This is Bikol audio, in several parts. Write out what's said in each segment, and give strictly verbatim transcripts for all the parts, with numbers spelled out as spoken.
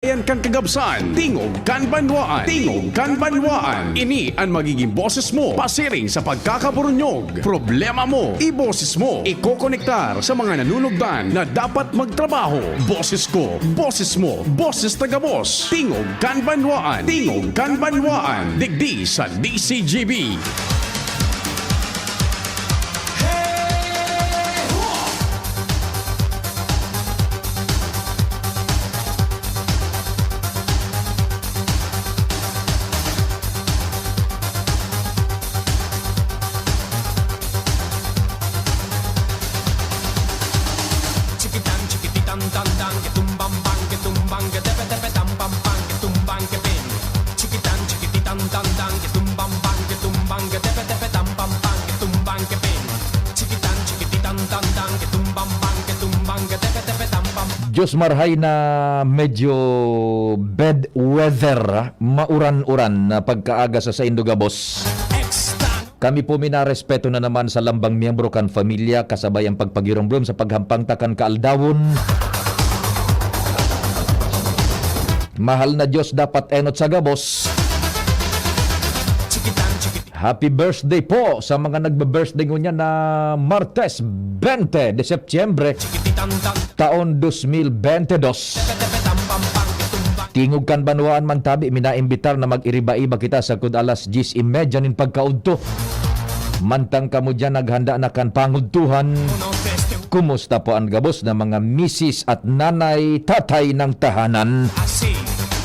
Yan kan kagabsan, tingog kan banwaan, tingog kan banwaan. Ini an magiging boses mo, pasiring sa pagkakaburunyog. Problema mo, iboses mo. Ikokonektar sa mga nanunugdan na dapat magtrabaho. Boses ko, boses mo, boses ta gabos. Tingog kan banwaan, tingog kan banwaan. Digdi sa D C G B. Chikitan, chikipitan, tan, tan, ke tumbang, bang, ke tumbang, ke tepe, tepe, tam, pam, pang, ke tumbang, ke ping. Chikitan, chikipitan, tan, tan, ke tumbang, bang, ke tumbang, ke tepe, tepe, tam, pam, pang, ke tumbang, ke ping. Chikitan, chikipitan, tan, tan, ke tumbang, bang, ke tumbang, ke tepe, tepe, tam, pam. Diyos marhay na medyo bad weather, ah, mauran-uran na pagkaaga sa saindo gabos. Extra. Kami po minarespeto na naman sa lambang miyembro kan pamilya, kasabay ang pagpagiromdom sa paghampang ta kan kaaldawon. Mahal na Diyos, dapat enot sa gabos. Happy birthday po sa mga nagbe-birthday ngunyan na Martes, bente de Setyembre, taon dos mil bente dos. Tingog kan banwaan man tabi, minaimbitar na mag-iriba-iba kita sagkod alas dyes y media nin pagkaudto. Mantang kamo diyan naghanda na kan pangudtuhan, kumusta po an gabos na mga misis at nanay, tatay ng tahanan?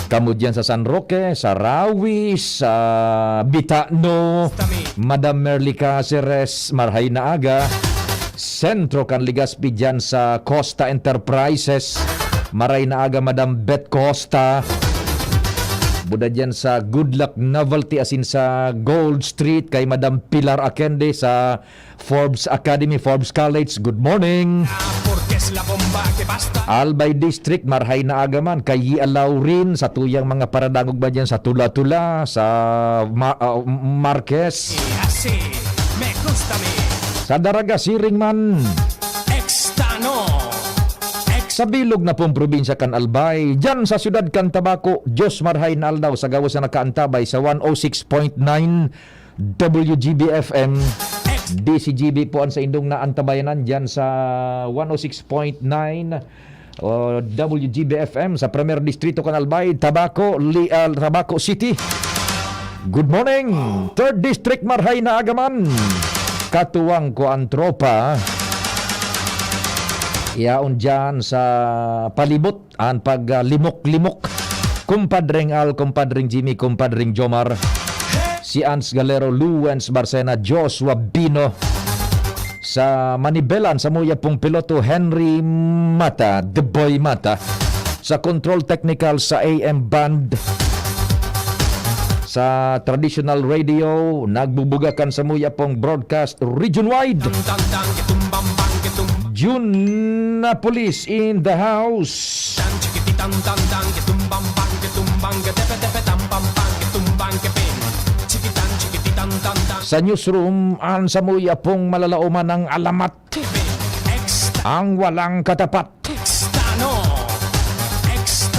Kamo diyan sa San Roque, sa Rawi, sa Bitano, Madam Merly Caceres, marhay na aga. Sentro kan Legazpi diyan sa Costa Enterprises. Maray na aga, Madam Beth Costa. Buda diyan sa Good Luck Novelty asin sa Gold Street kay Madam Pilar Akende sa Forbes Academy, Forbes College. Good morning. Albay District, marhay na aga man kay Yia Laurin, sa tuyang mga paradangog ba diyan sa Tula-Tula, sa Ma-, ah, Marquez. Sa Daraga, siring man. Sa bilog na pong probinsya kan Albay, diyan sa siyudad kan Tabaco, Diyos marhay na aldaw sa gabos na nakaantabay sa one oh six point nine W G B F M. D C G B po an saindong naantabayanan diyan sa one oh six point nine, o, W G B F M sa Primer Distrito kan Albay, Tabaco, Li-, ah, Tabaco City. Good morning, Third District, marhay na aga man. Katuwang ko an tropa. Yaon diyan sa palibot an pag, ah, limok-limok. Kumpadring Al, Kumpadring Jimmy, Kumpadring Jomar, si Ans Galero, Luwens Barcena, Joshua Bino. Sa Manibelan, samuya pong piloto, Henry Mata, The Boy Mata. Sa control technical, sa A M band, sa traditional radio, nagbubuga kan samuya pong broadcast region-wide. Jun Napolis in the house. Sa newsroom, an samuya pong malalaoman ang alamat. Ang walang katapat.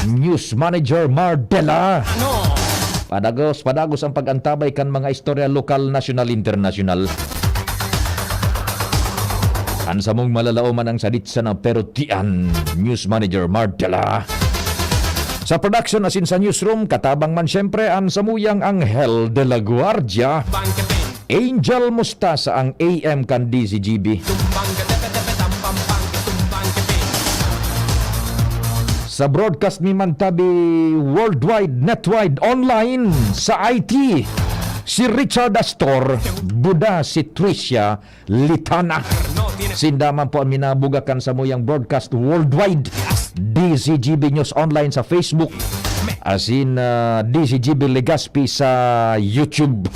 News Manager Mardela. Padagos, padagos ang pag-antabay kan mga istorya lokal, nasyonal, internasyonal. An samong malalaoman ang sadit sana pero tiyan, News Manager Mardela. Sa production asin sa newsroom, katabang man siyempre an samuyang Angel de la Guardia. Angel Mustasa ang A M kan D Z G B. Sa broadcast mi man tabi worldwide, netwide, online, sa I T, si Richard Astor, buda si Tricia Litana. Sinda man po ang minabuga kan samuyang broadcast worldwide. D Z G B News Online sa Facebook. Asin, ah, D Z G B Legazpi sa YouTube.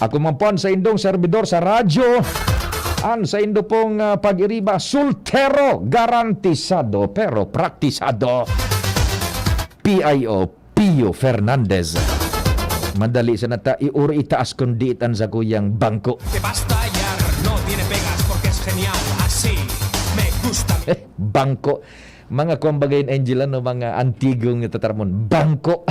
Ako man po an saindong servidor sa radyo. An saindo pong, ah, pag-iriba, soltero, garantisado, pero praktisado. P I O Pio Fernandez. Madali sana ta iuri itaas kun diit an sakuyang bangko. Que basta ya, no tiene pegas porque es genial, así me gusta. Eh, bangko. Mga, kumbaga, yun, Angel, ano, mga antigong tataramon. Bangko.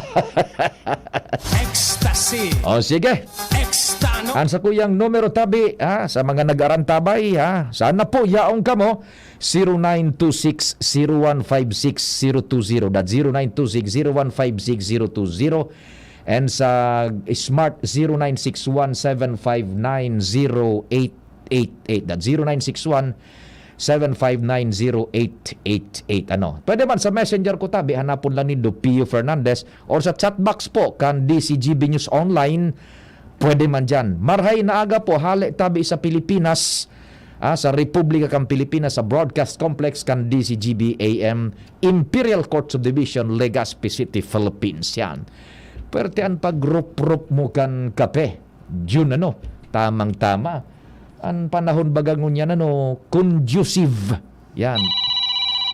Ecstasy. O, sige. Extano. Ang sakuyang numero tabi, ha, sa mga nag-arantabay, ha, sana po yaong kamo, zero nine two six zero one five six zero two zero. That's zero nine two six zero one five six zero two zero. And sa Smart, zero nine six one seven five nine zero eight eight eight. That's zero nine six one seven five nine zero eight eight eight. Ano? Pwede man sa messenger ko tabi, hanapon lang nindo Pio Fernandez, or sa chat box po kan D C G B News Online. Pwede man diyan. Marhay na aga po, hale tabi sa Pilipinas, ah, sa Republika kan Pilipinas, sa Broadcast Complex kan D C G B A M, Imperial Court Subdivision, Legazpi City, Philippines. Yan. Pwerte an pagrup-rup mo kan kape. June, ano, tamang-tama. An panahon baga ngunyan, ano, conducive. Yan.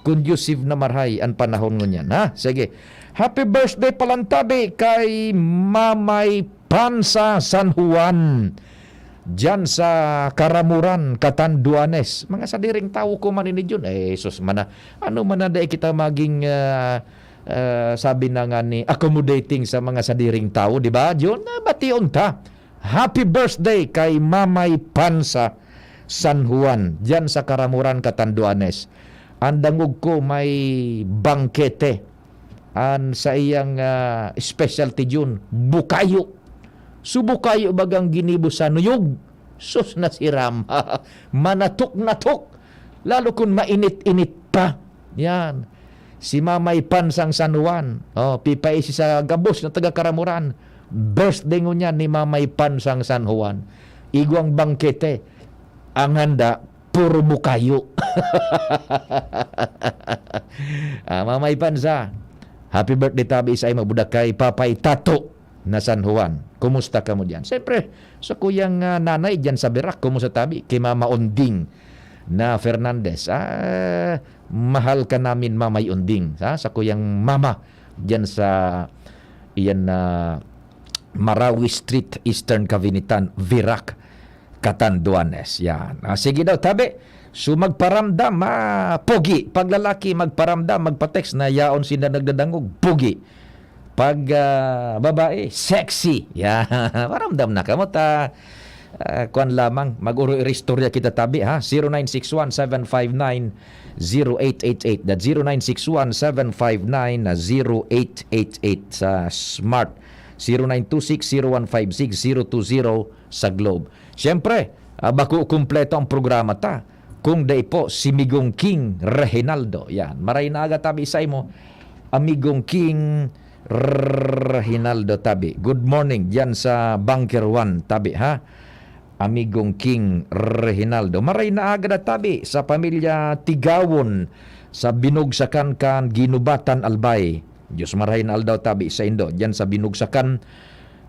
Conducive na marhay an panahon ngunyan, ha? Sige. Happy birthday palan tabi kay Mamay Pansa San Juan. Diyan sa Karamuran, Catanduanes. Mga sadiring tawo ko man ini, Jun. Eh, sus, mana, ano man na dai kita maging, ah, ah, sabi na nga ni, accommodating sa mga sadiring tawo, di ba, Jun? Ah, bation ta. Happy birthday kay Mamay Pansa San Juan, diyan sa Karamuran, Catanduanes. Ang dangog ko may bangkete. An saiyang, ah, specialty, Jun, bukayo. So, bukayo bagang ginibo sa nuyog. Sus, nasiram. Manatok-natok. Lalo kun mainit-init pa. Yan. Si Mamay Pansang San Juan. Oh, pipaisi sa gabos na taga Karamuran. Birthday ngunyan ni Mamay Pansang San Juan. Igwang bangkete. Ang handa, puro bukayo. Ah, Mamay Pansa, happy birthday tabi sa imo, buda kay Papay Tato na San Juan. Kumusta kamo diyan? Siyempre, sa kuyang, ah, nanay diyan sa Virac, kumusta tabi? Kay Mama Onding na Fernandez. Ah, mahal ka namin, Mamay Onding. Ha? Sa kuyang mama diyan sa, iyan na Marawi Street, Eastern Cavinitan, Virac, Catanduanes. Yan. Ah, sige daw, tabi. So, magparamdam, ah, pogi. Pag lalaki, magparamdam, magpa-text na yaon sinda nagdadangog, pogi. Pag, ah, babae, sexy. Yan. Maramdam na kamo ta. Ah, kuwan lamang, mag-uro-istorya kita tabi, ha? Zero nine six one seven five nine zero eight eight eight. That's zero nine six one seven five nine zero eight eight eight sa Smart. Zero nine two six zero one five six zero two zero sa Globe. Siyempre, ah, bako kumpleto ang programa ta. Kung dai po, si Migong King Reginaldo. Yan. Maray na aga tabi sa imo, Amigong King Reginaldo tabi. Good morning diyan sa Bunker One tabi, ha? Amigong King Reginaldo. Maray na aga na tabi sa pamilya Tigawon sa Binugsakan kan Ginubatan, Albay. Diyos maray na aldaw tabi sa indo. Diyan sa Binugsakan,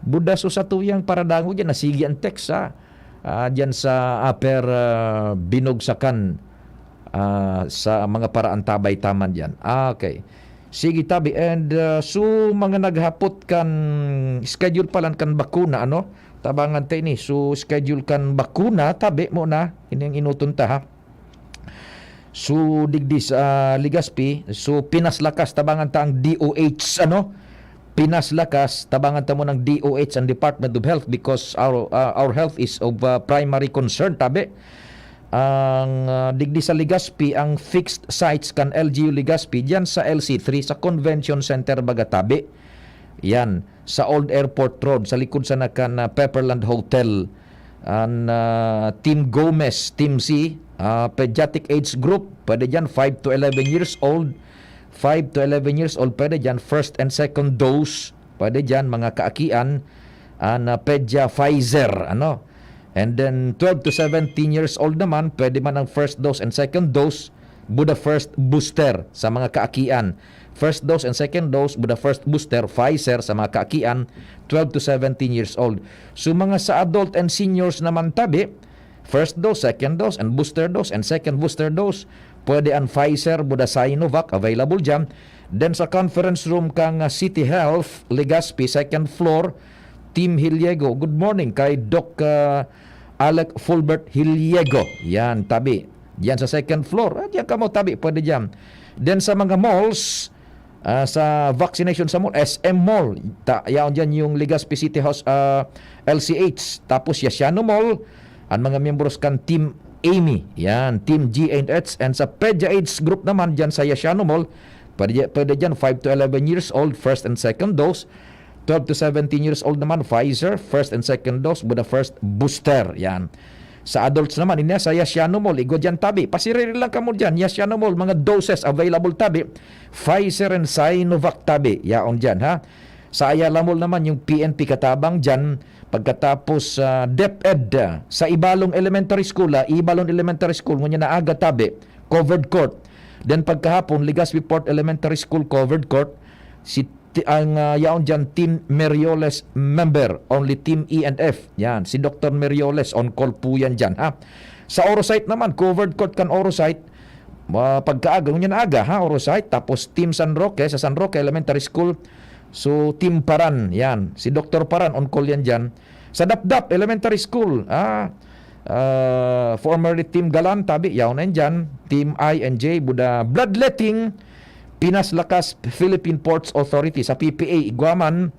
buda so sa tuyang paradango diyan, nasigi ang text, ha? Ah, diyan sa Upper, ah, Binugsakan, ah, sa mga paraantabay taman diyan. Ah, okay. Sige, tabi. And, ah, so, mga naghapot kan schedule palan kan bakuna, ano? Tabangan ta ini. So, schedule kan bakuna, tabi mo na. Ini ang inuton ta, ha? So, digdi sa Legazpi, so, Pinas Lakas, tabangan ta ang D O H, ano? Pinas Lakas, tabangan ta mo ng D O H and Department of Health because our, uh, our health is of, uh, primary concern, tabi. Ang, uh, digdi sa Legazpi, ang fixed sites kan L G U Legazpi, diyan sa L C three, sa Convention Center, baga tabi. Yan, sa Old Airport Road, sa likod sana kan, uh, Pepperland Hotel. An, ah, Team Gomez, Team C, ah, pediatric age group, pwede dyan, five to eleven years old. Five to eleven years old, pwede dyan, first and second dose, pwede dyan, mga kaakian. An, ah, Pedia Pfizer, ano? And then, twelve to seventeen years old naman, pwede man ang first dose and second dose, buda first booster sa mga kaakian. First dose and second dose, buda first booster, Pfizer sa mga kaakian, twelve to seventeen years old. So, mga sa adult and seniors naman tabi, first dose, second dose, and booster dose, and second booster dose, pwede ang Pfizer, buda Sinovac, available dyan. Then sa conference room kang, ah, City Health, Legazpi, second floor, Team Hiliego. Good morning kay Doc, ah, Alec Fulbert Hiliego. Yan, tabi. Diyan sa second floor. Ah, diyan kamo tabi, pwede diyan. Then sa mga malls, ah, sa vaccination sa mall, S M Mall, ta, yaon dyan yung Legazpi City House, ah, L C H, tapos Yasiano Mall, ang mga miyembros kan Team Amy, yan, Team G and H, and sa Pedia Age Group naman dyan sa Yasiano Mall, pwede, pwede dyan five to eleven years old, first and second dose, twelve to seventeen years old naman, Pfizer, first and second dose, with the first booster, yan. Sa adults naman, ini sa Yasiano Mall, igwa dyan tabi. Pasiriri lang kamo dyan, Yasiano Mall, mga doses available tabi. Pfizer and Sinovac tabi, yaon dyan ha. Sa Ayala Mall naman, yung P N P katabang dyan, pagkatapos sa DepEd, ah, sa Ibalong Elementary School, ah, Ibalong Elementary School, ngunyan na aga tabi, covered court. Then pagkahapon, Legazpi Port Elementary School, covered court. Si ti-, ang, ah, yaon dyan, Team Merioles member, only Team E and F. Yan, si Doktor Merioles, on call po yan dyan, ha. Sa Orosite naman, covered court kan Orosite. Ah, pagkaaga, ngunyan na aga, ha, Orosite. Tapos Team San Roque, sa San Roque Elementary School. So, Team Paran, yan. Si Doktor Paran, on call yan dyan. Sa Dapdap Elementary School, ah, ah, formerly Team Galan, tabi, yaon na yan dyan. Team I and J, buda bloodletting, Pinas Lakas Philippine Ports Authority sa P P A, igwa man.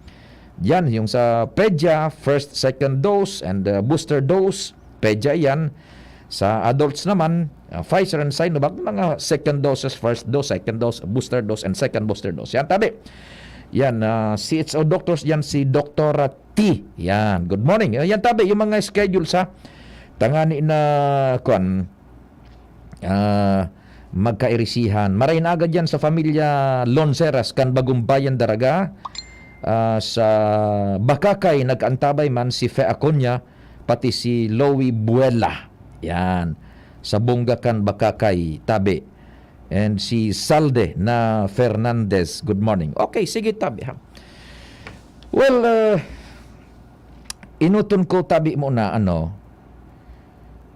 Yan, yung sa Pedia, first, second dose, and, uh, booster dose, Pedia yan. Sa adults naman, uh, Pfizer and Sinovac, mga second doses, first dose, second dose, booster dose, and second booster dose. Yan, tabi. Yan, uh, C H O doctors yan, si Doktora T. Yan, good morning. Uh, yan, tabi, yung mga schedule sa tangani na, kwan, ah, magkairisihan. Maray na agad yan sa pamilya Lonseras kan Bagumbayan Daraga, ah, sa Bakakay, nag-antabay man si Fe Acuña, pati si Louie Buela. Yan. Sa Bongga kan Bakakay, tabi. And si Salde na Fernandez, good morning. Okay, sige, tabi ha. Well, uh, inuton ko tabi muna, ano,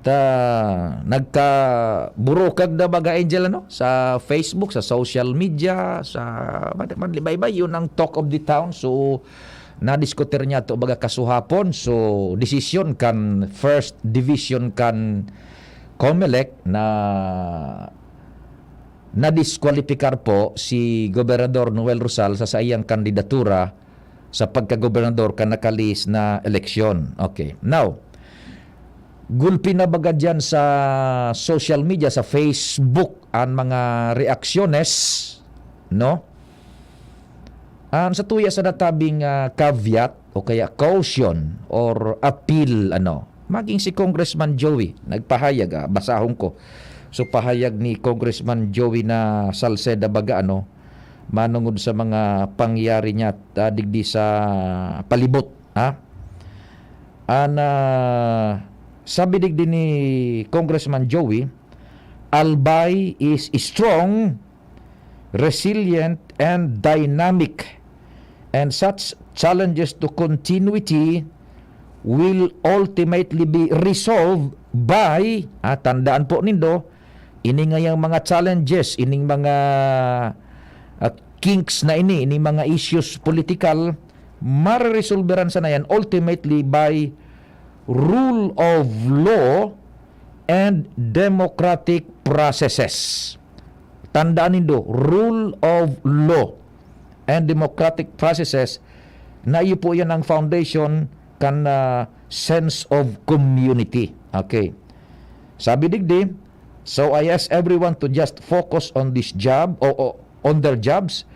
ta, nagkaburukag na baga, Angel, ano, sa Facebook, sa social media, sa, man, man, baybay, yun ang talk of the town. So, nadiskutir niya to baga kasuhapon. So, desisyon kan First Division kan Comelec na nadiskwalipikar po si Gobernador Noel Rosal sa saiyang kandidatura sa pagkagobernador kan nakalihis na eleksyon. Okay. Now, gulpi na baga diyan sa social media, sa Facebook, ang mga reaksyones, no? Ang sa tuya sa natabing, ah, caveat o kaya caution or appeal, ano, maging si Congressman Joey, nagpahayag, ah, basahon ko. So, pahayag ni Congressman Joey na Salceda baga, ano, manungod sa mga pangyayari niya, ah, digdi sa palibot, ha? An, ah, sabi digdi ni Congressman Joey, "Albay is strong, resilient, and dynamic, and such challenges to continuity will ultimately be resolved by," ah, tandaan po nindo, ini ngayang mga challenges, ining mga, ah, kinks na ini, ining mga issues political, mareresolberan sana yan ultimately by rule of law and democratic processes. Tandaan nindo, rule of law and democratic processes, na iyo po yan ang foundation kan, ah, sense of community. Okay. Sabi digdi, "So I ask everyone to just focus on this job o, o on their jobs,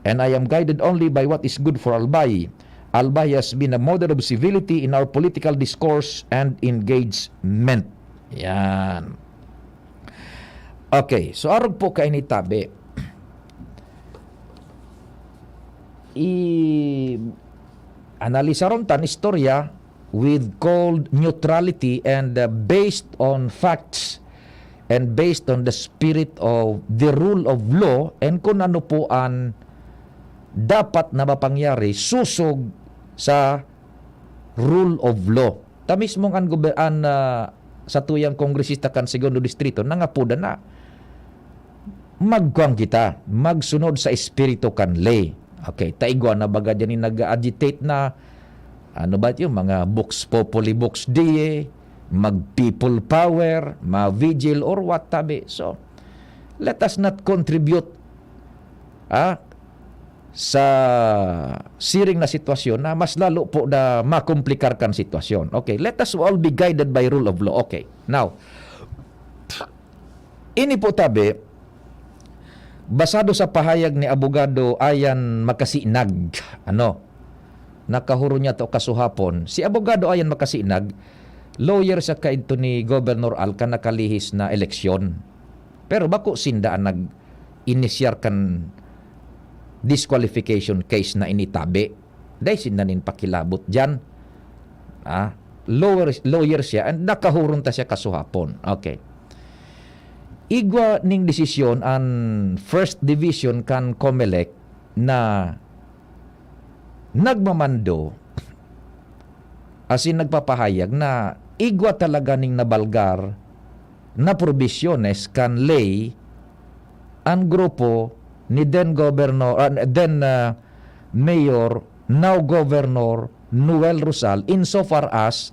and I am guided only by what is good for Albay. Albay has been a model of civility in our political discourse and engagement." Yan. Okay, so arog po kaini tabi. I-analisaron tan istorya with cold neutrality and, uh, based on facts and based on the spirit of the rule of law and kung ano po an dapat na mapangyari susog sa rule of law. Ta mismong an gober-, an, ah, satuyang kongresista kan Segundo Distrito nangapodan na, "Magkuan kita, magsunod sa espiritu kan ley." Okay, ta igwa na baga diyan yung nag-agitate na, ano ba yun, mga Vox Populi, Vox Dei, mag people power, ma-vigil or what, tabi. So, Let us not contribute, ah, sa siring na sitwasyon na mas lalo po na makomplikar kan sitwasyon. Okay, let us all be guided by rule of law. Okay, now, ini po tabi, basado sa pahayag ni Abogado Ayan Makasinag, ano, nakahuro niya to kasuhapon. Si Abogado Ayan Makasinag, lawyer sa kaidto ni Governor Al kan nakalihis na eleksyon. Pero bako sinda an nag-inisyar kan disqualification case na ini tabi. Dai sinda nin pakilabot diyan. Ah, lawyer, lawyer siya and nakahuron ta siya kasuhapon. Okay. Igwa ning desisyon an First Division kan Comelec na nagmamando, asin nagpapahayag na igwa talaga ning nabalgar na probisyones kan ley an grupo ni then Governor, ah, then, ah, Mayor, now Governor Noel Rosal, insofar as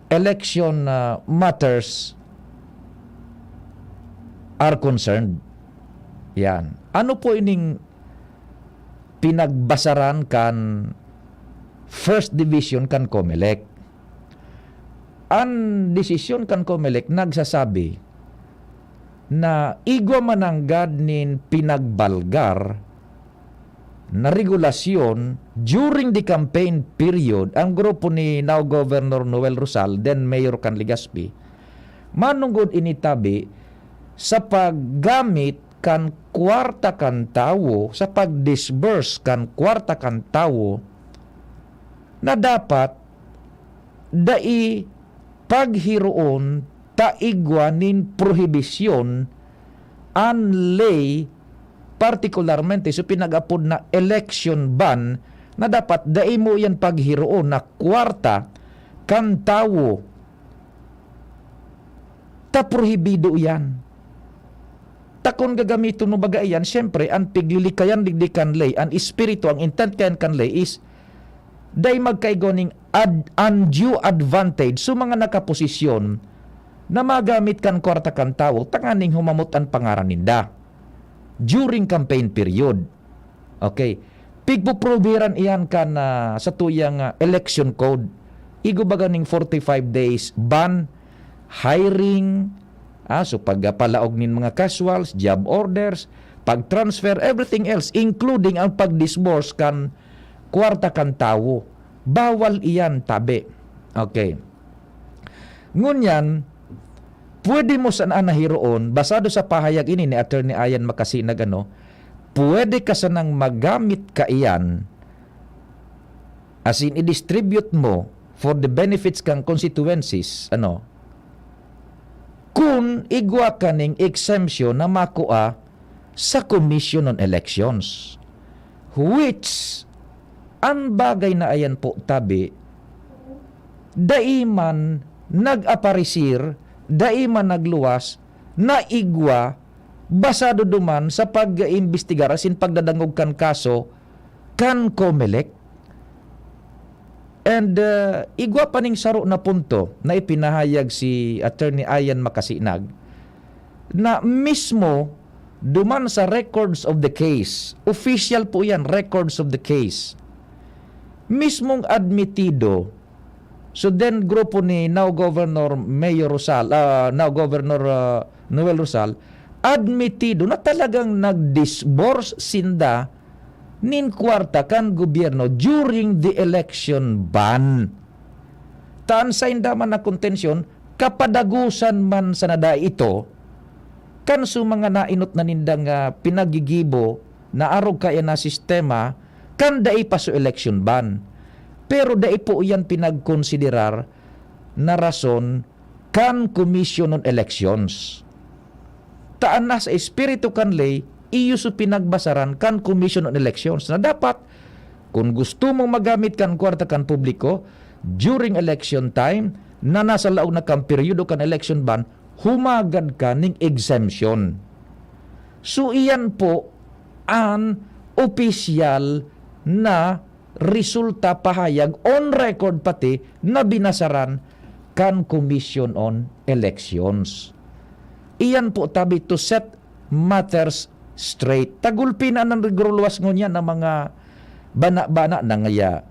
election, ah, matters are concerned. Yan. Ano po ining pinagbasaran kan First Division kan Comelec? An desisyon kan Comelec nagsasabi na igwa mananggad nin pinagbalgar na regulasyon during the campaign period ang grupo ni now Governor Noel Rosal, then Mayor kan Legazpi, manunggod ini tabi sa paggamit kan kwarta kan tawo, sa pag-disburse kan kwarta kan tawo, na dapat dai paghiroon ta igwa nin prohibisyon an ley, partikularmente so pinag-apod na election ban, na dapat dai mo iyan paghiroon na kwarta kan tawo. Ta prohibido iyan. Ta kun gagamiton mo baga iyan, siyempre, an piglilikayan digdi kan ley, an espiritu, ang intent kayan kan ley is dai magkaigwa ning ad-, undue advantage sa mga nakaposisyon na magamit kan kwarta kan tawo tanganing humamot an pangaran ninda during campaign period. Okay. Pigpoprobiran iyan kan, ah, satuyang, ah, election code. Igwa baga ning forty-five days ban, hiring, ah, so pagpalaog nin mga casuals, job orders, pag-transfer, everything else, including ang pag-disburse kan kwarta kan tawo. Bawal iyan tabi. Okay. Ngunyan, pwede mo sana na hiroon, basado sa pahayag ini ni Attorney Ayan Makasinag, ano, pwede ka sanang magamit kaiyan, as in, i-distribute mo for the benefits kan constituencies, ano, kun igwa ka ning exemption na makua sa Commission on Elections, which an bagay na ayan po tabi, dai man nag-aparisir, dai man nagluwas, na igwa, basado duman sa pag-imbestigar asin pagdadangog kan kaso kan Comelec. And, uh, igwa pa ning saro na punto na ipinahayag si Attorney Ayan Makasinag, na mismo duman sa records of the case, official po yan, records of the case, mismong admitido, so then grupo ni now Governor Mayor Rosal, ah, now Governor, ah, Noel Rosal, admitido na talagang nag-disburse sinda nin kwarta kan gobyerno during the election ban. Ta an sainda man na kontensyon, kapadagosan man sana dai ito, kan su mga nainot na nindang, ah, pinagigibo na arog kaya na sistema, kan dai pa su election ban. Pero dai po iyan pinagkonsiderar na rason kan Commission on Elections. Ta an nasa espiritu kan ley, iyo su pinagbasaran kan Commission on Elections na dapat, kun gusto mong magamit kan kwarta kan publiko during election time na nasa laog na kan peryodo kan election ban, humagad ka ning exemption. So, iyan po an opisyal na resulta, pahayag, on record pati, na binasaran kan Commission on Elections. Iyan po tabi to set matters straight. Tagulpi na nang nagruluwas ngunyan ang mga bana-bana na ngaya.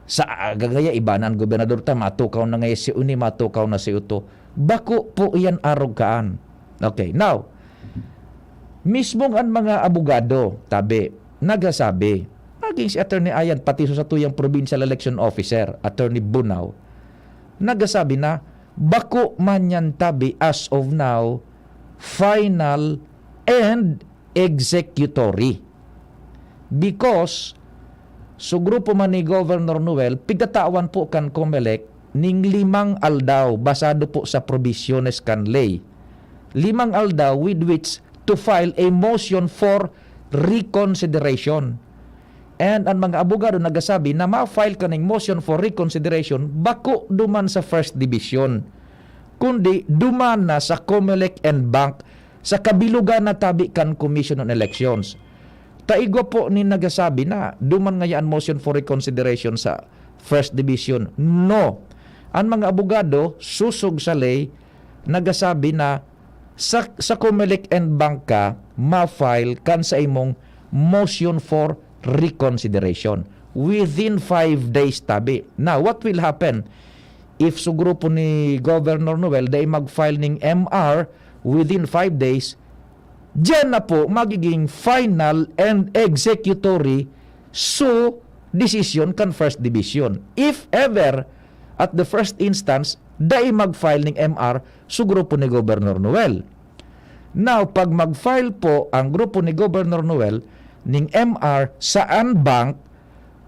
Sa aga ngaya, iba na an gobernador ta, matukaw na ngaya si uni, matukaw na si uto. Bako po iyan arog kaan. Okay, now, mismong an mga abogado, tabi, nagasabi, maging si Attorney Ayan, pati sa satuyang provincial election officer, Attorney Bunao, nagasabi na, bako man yan tabi as of now, final and executory. Because, so grupo man ni Governor Noel, pigtatawan po kan Comelec ning limang aldaw basado po sa probisyones kan ley. Limang aldaw with which to file a motion for reconsideration. And ang mga abogado nagasabi na ma-file kaning motion for reconsideration bako duman sa First Division, kundi duman na sa Comelec and Bank sa kabilugan na tabi kan Commission on Elections. Ta igwa po nin nagasabi na duman ngaya an motion for reconsideration sa First Division. No. An mga abogado, sosog sa ley, nagasabi na sa, sa Comelec and Bank ka ma-file kan sa imong motion for reconsideration within five days tabi. Now, what will happen if so grupo ni Governor Noel dai mag-file ning M R within five days? Diyan na po magiging final and executory so desisyon kan First Division. If ever, at the first instance, dai mag-file ning M R so grupo ni Governor Noel. Now, pag mag-file po ang grupo ni Governor Noel ning M R sa an bank,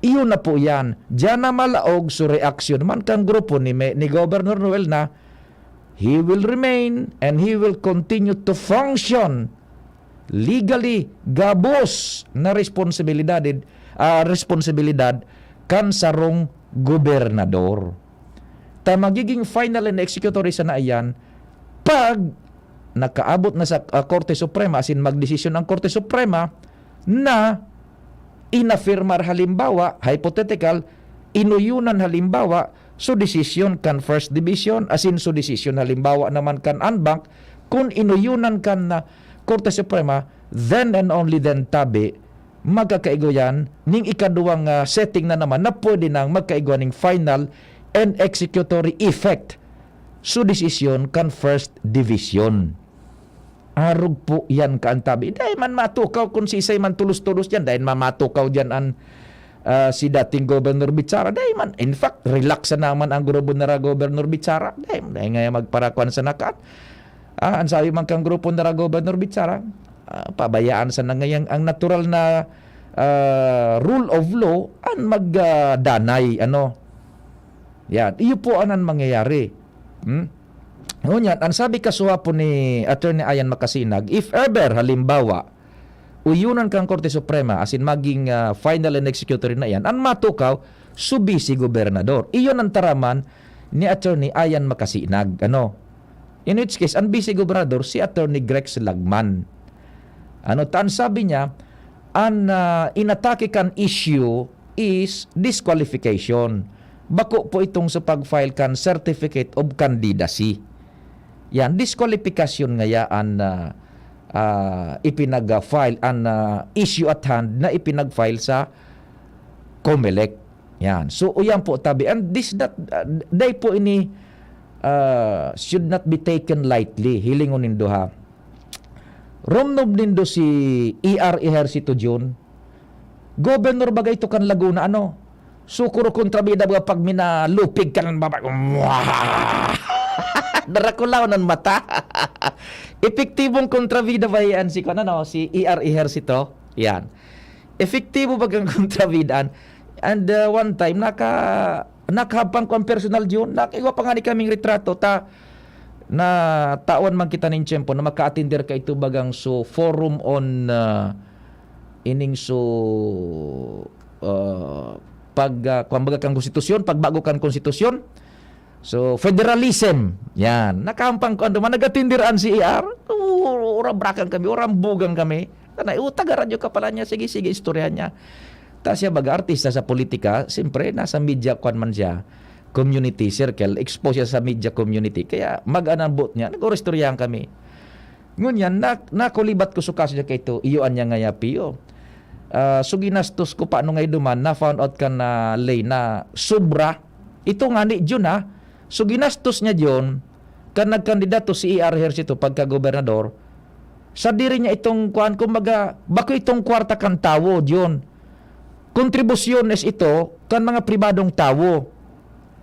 iyon na po yan. Diyan na malaog so reaksyon man kan grupo ni, ni Governor Noel na he will remain and he will continue to function legally, gabos na responsibilidad, ah, responsibilidad kan sarong gobernador. Ta magiging final and executory sana iyan pag nakaabot na sa, ah, Korte Suprema, asin magdesisyon ang Korte Suprema na inafirmar halimbawa, hypothetical, inuyonan halimbawa, so desisyon kan First Division, asin so desisyon halimbawa naman kan en banc, kun inuyonan kan, ah, Korte Suprema, then and only then tabi, magkakaigo yan ning ikaduwang, ah, setting na naman na pwede nang magkaigwa ning final and executory effect so desisyon kan First Division. Arog po yan kaantabi. Dai man matukaw kun siisay man tolos-tolos diyan. Dai man matukaw diyan an, ah, si dating Governor Bichara. Dai man. In fact, relax na naman ang grupo na Governor Bichara. Dai, dai nga magparakuan sa nakat. Ah, ang sabi man kang grupo na Governor Bichara, ah, pabayaan sa nangayang ang natural na, ah, rule of law an mag, ah, danay, ano. Yan. Iyo po anan mangyayari. Hmm? Ngunyan, ang sabi kasuha po ni Attorney Ayan Makasinag, if ever, halimbawa, uyunan kang Korte Suprema, asin maging, ah, final and executory na yan, ang matukaw, so vice gobernador. Iyon ang taraman ni Attorney Ayan Makasinag. Ano? In which case, ang vice gobernador, si Attorney Grex Lagman. Ano, ta ang sabi niya, ang, ah, inatake kan issue is disqualification. Bako po itong sa pag-file kan certificate of candidacy. Yan, disqualification ngaya an, ah, ah, ipinag-file, an, ah, issue at hand na ipinag-file sa Comelec. Yan. So, uyan po, tabi. And this, that, ah, dai po ini, ah, should not be taken lightly. Hilingon nindo, ha. Romnom nindo si E R Ejercito Jun. Gobernador baga ito kan Laguna, ano? Sukuro kontrabida baga pag minalupig ka ng baba. Darakulaw ng mata. Epektibong kontrabida ba yan si, ano, si E R Ejercito? Yan. Epektibo bagang kontrabidaan. And, uh, one time, naka-, nakahabang ko ang personal yun. Nakaigwa pa nga ni kaming retrato. Ta, na tawan man kita nin tiyempo na maka-attender ka ito bagang so forum on, uh, ining so, uh, pag, uh, kumbaga kan konstitusyon, pagbago kan konstitusyon. So, federalism. Yan. Nakahampang ko, ano man, nag-attender an C E R. Oo, ora brakan kami, ora ambugan kami. Tanay, "Oh, taga radyo ka pala niya. Sige, sige, istoryahan niya." Ta siya, baga artista sa politika, siyempre, nasa media, kwan man siya, community circle, expose siya sa media community. Kaya, mag-anambot niya, nag-oristoryahan kami. Ngunyan, na, nakulibat ko su kaso niya kaito, iyo an niya ngaya piyo. Ah, so ginastos ko pa ano ngay duman, na found out kan na lay na sobra. Ito nga ni Jun, ah. So ginastos niya Jun, kan nagkandidato si E R Ejercito pagka gobernador, sa diri niya itong kuan, kumbaga, bako itong kwarta kan tawo, Jun. Kontribusyones ito kan mga pribadong tawo.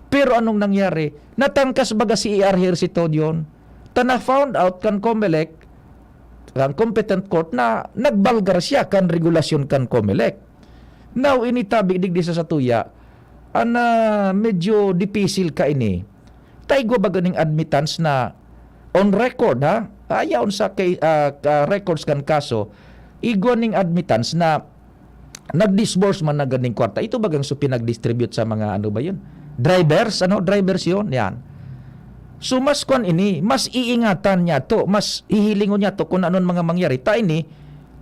Pero anong nangyari? Natangkas baga si E R Ejercito Jun. Ta na-found out kan Comelec, kan competent court, na nagbalgar siya kan regulasyon kan Comelec. Now, ini tabi digdi sa satuya, an, ah, medyo dipisil kaini. Ta igwa baga ning admittance na on record, ha? Ayaon sa kay, ah, ka-, records kan kaso, igwa ning admittance na nag-disburse man na ganing kwarta. Ito bagang so pinag-distribute sa mga ano ba yun? Drivers, ano? Drivers yun, yan. So, mas kwan ini, mas iingatan niya to, mas hihilingon niya to kung anon mga mangyari. Ta ini,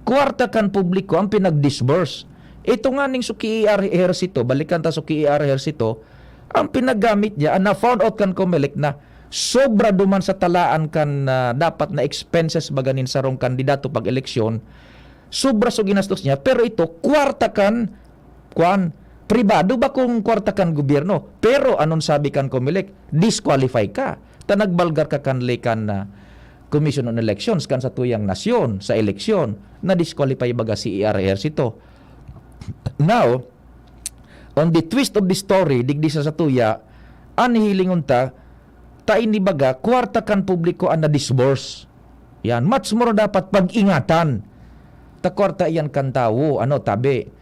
kwarta kan publiko ang pinag-disburse. Ito nga ning so ki E R Ejercito, balikan ta so ki E R Ejercito, ang pinagamit niya, ang na-found out kan Comelec na sobra duman sa talaan kan, ah, dapat na expenses baga nin sarong kandidato pag-eleksyon, sobra so ginastos niya, pero ito, kwarta kan, kwan, pribado ba kung kwarta kan gobyerno? Pero anon sabi kan Comelec? Disqualify ka. Ta nagbalgar ka kan lay kan, ah, Commission on Elections, kan satuyang nasyon, sa eleksyon, na-disqualify baga si E R Ejercito. Now, on the twist of the story, digdi sa satuya, an hihilingon ta, ta ini baga, kwarta kan publiko an na-disburse. Yan, much more dapat pag-ingatan. Ta kwarta iyan kan tawo, ano, tabi.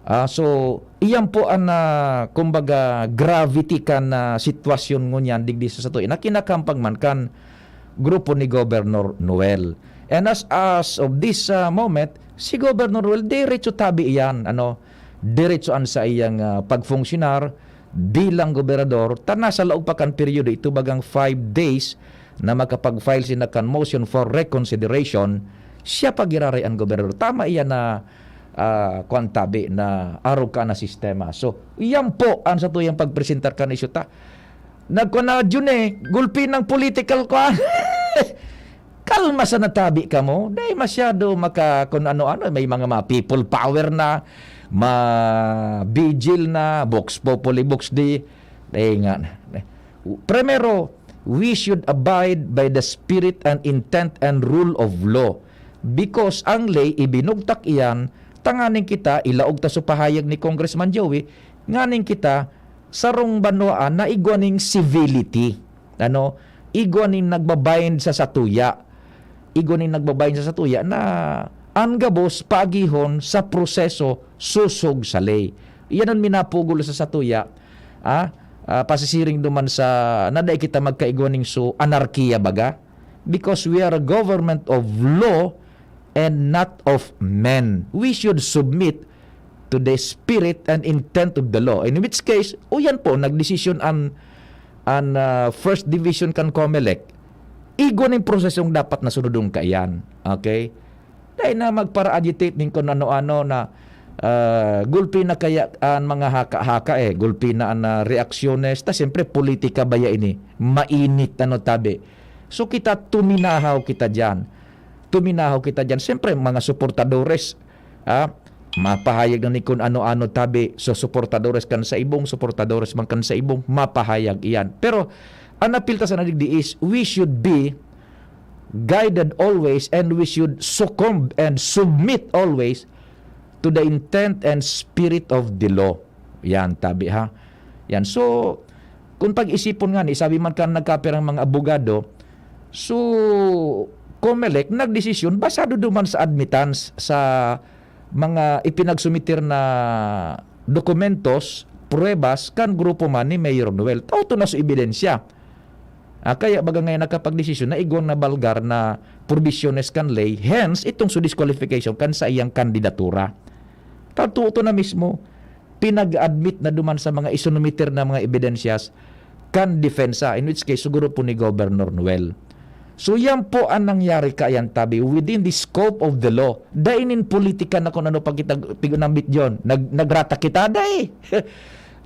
Ah, so, iyan po an, ah, kumbaga, gravity kan, ah, sitwasyon ngunyan digdi sa satuya na kinakampag man kan grupo ni Governor Noel. And as, as of this, ah, moment, si Governor Noel, diretso tabi iyan, ano, diretso an sa iyang, ah, pagfunksyonar bilang gobernador, ta nasa laog pa kan peryodo ito bagang five days na makapag-file sinda kan motion for reconsideration, siya pa giraray an gobernador. Tama iyan na, ah, kwan tabi, na arog ka na sistema. So, iyan po ang satuyang pagpresentar kan isyu ta. Nagkwan na, Jun, eh, gulpi ng political kwan. Kalma sana tabi kamo. Dai masyado maka, kung ano-ano, may mga, mga people power na, ma-vigil na, Vox Populi, Vox Dei. Dai nga. Primero, we should abide by the spirit and intent and rule of law. Because ang ley, ibinugtak iyan, tanganing kita, ilaog ta so pahayag ni Congressman Joey, nganing kita, sarong banwaan na igwa ning civility. Ano? Igwa ning nagbabind sa satuya. Igwa ning nagbabind sa satuya na an gabos paagihon sa proseso sosog sa ley. Iyan an minapugol sa satuya. Ah, ah, pasisiring duman sa na dai kita magkaigwa ning so anarkiya baga. Because we are a government of law and not of men. We should submit to the spirit and intent of the law. In which case, o yan po, nagdesisyon an, an, ah, First Division kan Comelec, igwa ning prosesong dapat na sunodon kaiyan. Okay? Dai na magpara-agitate ning kun ano-ano na, ah, gulpi na kaya an mga haka-haka, eh. Gulpi na an, ah, reaksyones. Ta siyempre, politika baya ini. Mainit, ano, tabi. So, kita, tuminahaw kita diyan. Tuminahaw kita diyan. Siyempre, mga suportadores, ah, mapahayag na ni kun ano-ano tabi. So, suportadores kan sa ibong, suportadores man kan sa ibong, mapahayag iyan. Pero, an apil ta sana digdi is, we should be guided always and we should succumb and submit always to the intent and spirit of the law. Yan, tabi ha. Yan. So, kung pag-isipon nga ni, sabi man kan nagkapirang mga abogado, so, Comelec nagdesisyon basado duman sa admittance sa mga ipinagsumitir na dokumentos, pruwebas kan grupo man ni Mayor Noel. Tao to na sa ebidensya. Ah, kaya baga ngayon nakapagdesisyon na igwang na balgar na probisyones kan ley, hence itong so disqualification kan sa iyang kandidatura. Tatuo to na mismo, pinag-admit na duman sa mga isunumiter na mga ebidensyas kan depensa, in which case, siguro po ni Governor Noel. So, yan po ang nangyari kaiyan tabi within the scope of the law. Dai nin politika na kung ano pag kita pigunambit yon. Nag, nagrata kita, dai.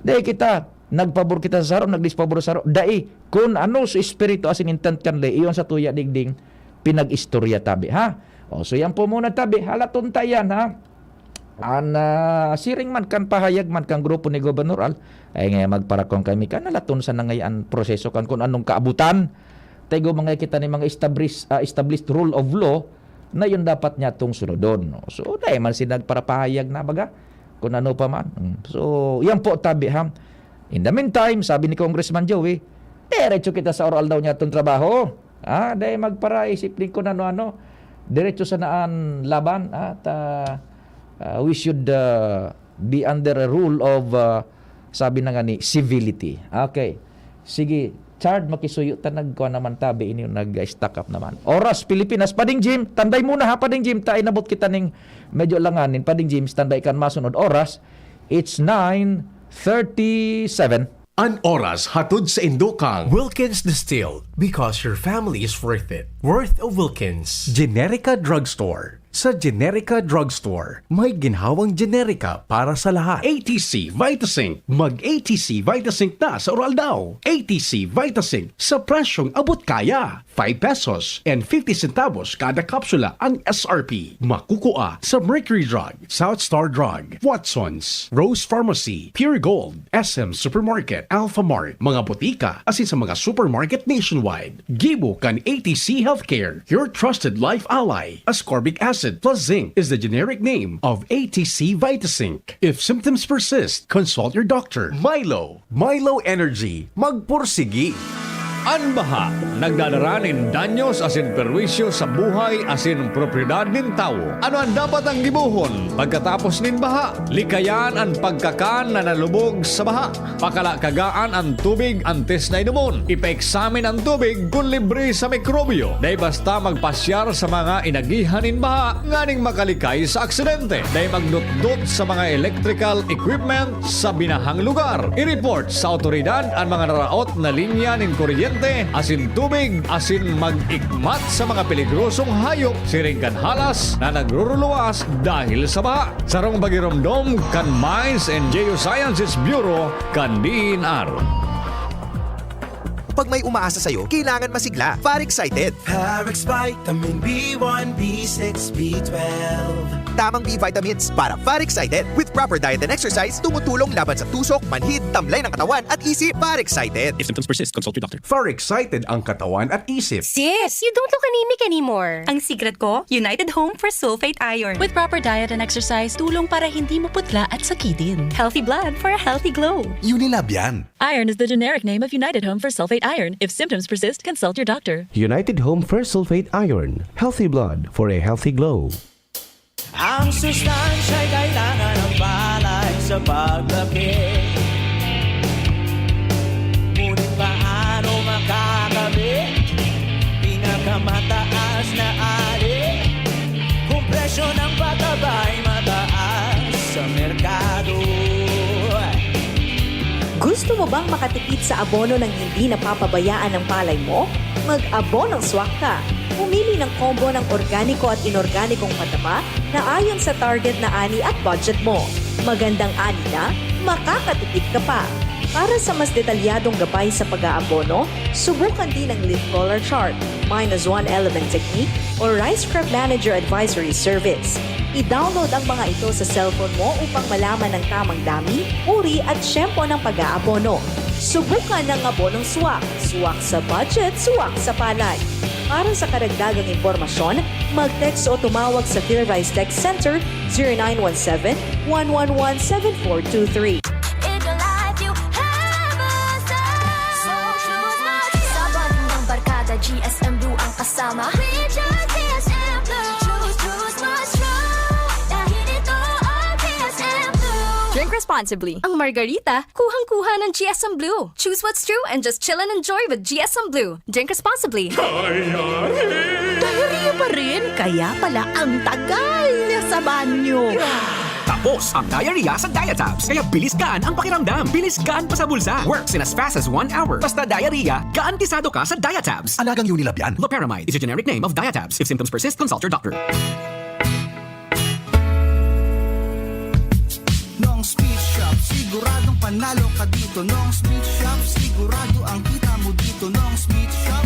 Dai kita. Nagpabor kita sa saro, nagdispabor sa saro. Dai. Kun ano sa espiritu asin intent kan ley, iyon sa tuya digding, pinag-istorya tabi, ha? O, so yan po muna tabi, halaton ta yan, ha? An, ah, siring man kan pahayag man kan grupo ni Gobernador Al, ay nga magparakon kami kan halaton sa nangay an proseso kan kung anong kaabutan. Tayo mga kita ni mga establis-, ah, established rule of law na yun dapat niya tong sunodon, no? So, dahil man sila nagparapahayag na baga, kung ano pa man. Mm. So, yan po, tabi, ha? In the meantime, sabi ni Congressman Joey, diretso kita sa oral daw niya itong trabaho. Ah, dahil magparaisip din kung ano-ano. Diretso sa naan laban at, ah, ah, we should, ah, be under a rule of, ah, sabi na nga ni, civility. Okay. Sige, Chard, makisuyo ta, nagkuha naman tabi, ini nag-stack up naman. Oras, Pilipinas, Pading Jim, tanday muna ha, Pading Jim, ta inabot kita ning medyo langanin. Pading Jim, standby kan masunod oras. It's nine thirty-seven. An oras hatod sa indo kan Wilkins Distilled, because your family is worth it. Worth of Wilkins. Generica Drugstore. Sa Generica Drugstore, may ginhawang generika para sa lahat. A T C Vitazinc. Mag A T C Vitazinc na sa oral daw. A T C Vitazinc sa presyong abot kaya. Five pesos and fifty centavos kada kapsula ang S R P. Makukua sa Mercury Drug, South Star Drug, Watson's, Rose Pharmacy, Pure Gold, S M Supermarket, Alpha Mart, mga botika, asin sa mga supermarket nationwide. Gibo kan A T C Healthcare, your trusted life ally. Ascorbic acid plus zinc is the generic name of A T C Vitazinc. If symptoms persist, consult your doctor. Milo, Milo Energy, magpursigi. An baha nagdadara nin danyos asin perwisyo sa buhay asin propiedad nin tawo. Ano an dapat ang gibohon pagkatapos nin baha? Likayan an pagkakan na nalubog sa baha. Pakalakagaan an tubig antes na inomon. Ipaeksamin an tubig kun libre sa mikrobyo. Dai basta magpasyar sa mga inagihan nin baha nganing makalikay sa aksidente. Dai magdotdot sa mga electrical equipment sa binahang lugar. I-report sa awtoridad an mga naraot na linya nin kuryente asin tubig asin mag-ikmat sa mga peligrosong hayop siring kan halas na nagruruluwas dahil sa baha. Sarong pagiromdom kan Mines and Geosciences Bureau kan D E N R. Pag may umaasa sa'yo, kailangan masigla. Far Excited. Parex Vitamin B one, B six, B twelve. Tamang B vitamins para Far Excited. With proper diet and exercise, tumutulong laban sa tusok, manhid, tamlay ng katawan at isip. Far Excited. If symptoms persist, consult your doctor. Far Excited ang katawan at isip. Sis, you don't look anemic anymore. Ang secret ko, United Home for Sulfate Iron. With proper diet and exercise, tulong para hindi maputla at sakitin. Healthy blood for a healthy glow. Unilab yan. Iron is the generic name of United Home for Sulfate Iron. If symptoms persist, consult your doctor. United Home for Sulfate Iron. Healthy blood for a healthy glow. Ang sustansya'y kailangan ng palay sa paglaki. Ngunit paano makakabit? Pinakamataas na ali. Kung presyo ng pataba'y mataas sa merkado. Gusto mo bang makatipid sa abono nang hindi napapabayaan ang palay mo? Mag-abonong swak ka. Pumili ng combo ng organiko at inorganikong pataba na ayon sa target na ani at budget mo. Magandang ani na, makakatipid ka pa. Para sa mas detalyadong gabay sa pag-aabono, subukan din ang leaf collar chart, minus one element technique, o Rice Crop Manager Advisory Service. I-download ang mga ito sa cellphone mo upang malaman ang tamang dami, uri at tiyempo ng pag-aabono. Subukan ang abonong swak. Swak sa budget, swak sa palay. Para sa karagdagang impormasyon, mag-text o tumawag sa Philrice Tech Center zero nine one seven, one one one, seven four two three. In your life, you have a soul. Choose Smart Sabon ng barkada, G S M Blue ang kasama. We choose G S M Blue. Choose, choose Smart Strong. Dahil ito ang G S M Blue. Drink responsibly. Ang margarita, kuhang-kuha ng G S M Blue. Choose what's true and just chill and enjoy with G S M Blue. Drink responsibly. Diarrhea pa rin? Kaya pala ang tagal niya sa banyo. Tapos ang diarrhea sa Diatabs. Kaya bilis gaan ang pakiramdam. Bilis gaan pa sa bulsa. Works in as fast as one hour. Basta diarrhea, garantisado ka sa Diatabs. Alagang Unilab yan. Loperamide is a generic name of Diatabs. If symptoms persist, consult your doctor. Nong's Meat Shop, siguradong panalo ka dito. Nong's Meat Shop, sigurado ang kita mo dito. Nong's Meat Shop,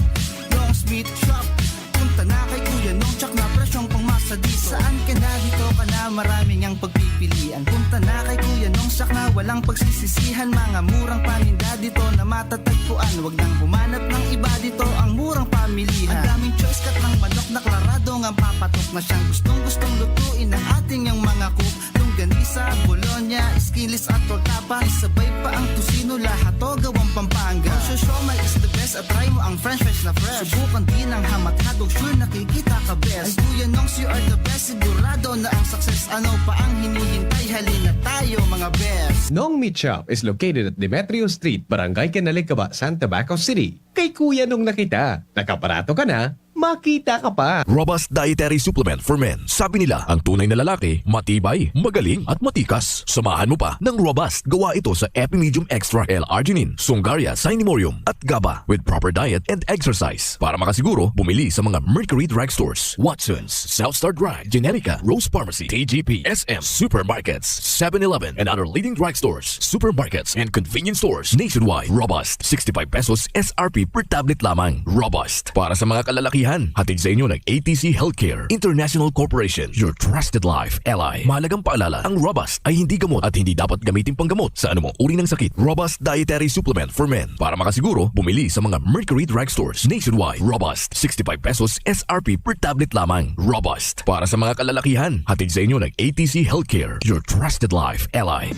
Nong's Meat Shop. Punta Na kay Kuya Nong, tsak na presyong pangmasa dito. Saan ka na, dito ka na, maraming ang pagpipilian. Punta na kay Kuya Nong, tsak na walang pagsisisihan. Mga murang paninda dito na matatagpuan. Wag nang humanap ng iba, dito ang murang pamilihan. Ang daming choice, cut ng manok na klarado ngang papatok na siyang gustong-gustong lutuin ng ating yang mga cook. Longganisa, bologna, skinless at torta pa. Isabay pa ang tocino, lahat to gawang Pampanga. Ang siomai is the best at try mo ang french fries na fresh. Subukan din ang ham at hotdog, sure nakikita ka best. Ay Kuya Nongs, you are the best, sigurado na ang success. Ano pa ang hinihintay? Halina tayo, mga best. Nong Meat Shop is located at Demetrio Street, Barangay Canalicaba, San Tabaco City. Kay Kuya Nong na kita. Nakabarato ka na, makita ka pa. Robust Dietary Supplement for Men. Sabi nila, ang tunay na lalaki, matibay, magaling, at matikas. Samahan mo pa ng Robust. Gawa ito sa Epimedium Extra, L-arginine, Sungaria, Cinemorium, at GABA. With proper diet and exercise. Para makasiguro, bumili sa mga Mercury Drugstores, Watson's, South Star Drug, Generica, Rose Pharmacy, T G P, S M, supermarkets, Seven Eleven, and other leading drugstores, supermarkets, and convenience stores nationwide. Robust, sixty-five pesos S R P per tablet lamang. Robust, para sa mga kalalakihan. Hatid sa inyo ng A T C Healthcare International Corporation, your trusted life ally. Mahalagang paalala, ang Robust ay hindi gamot at hindi dapat gamitin panggamot sa anumang uri ng sakit. Robust Dietary Supplement for Men. Para makasiguro, bumili sa mga Mercury Drugstores nationwide. Robust, sixty-five pesos S R P per tablet lamang. Robust, para sa mga kalalakihan. Hatid sa inyo ng A T C Healthcare, your trusted life ally.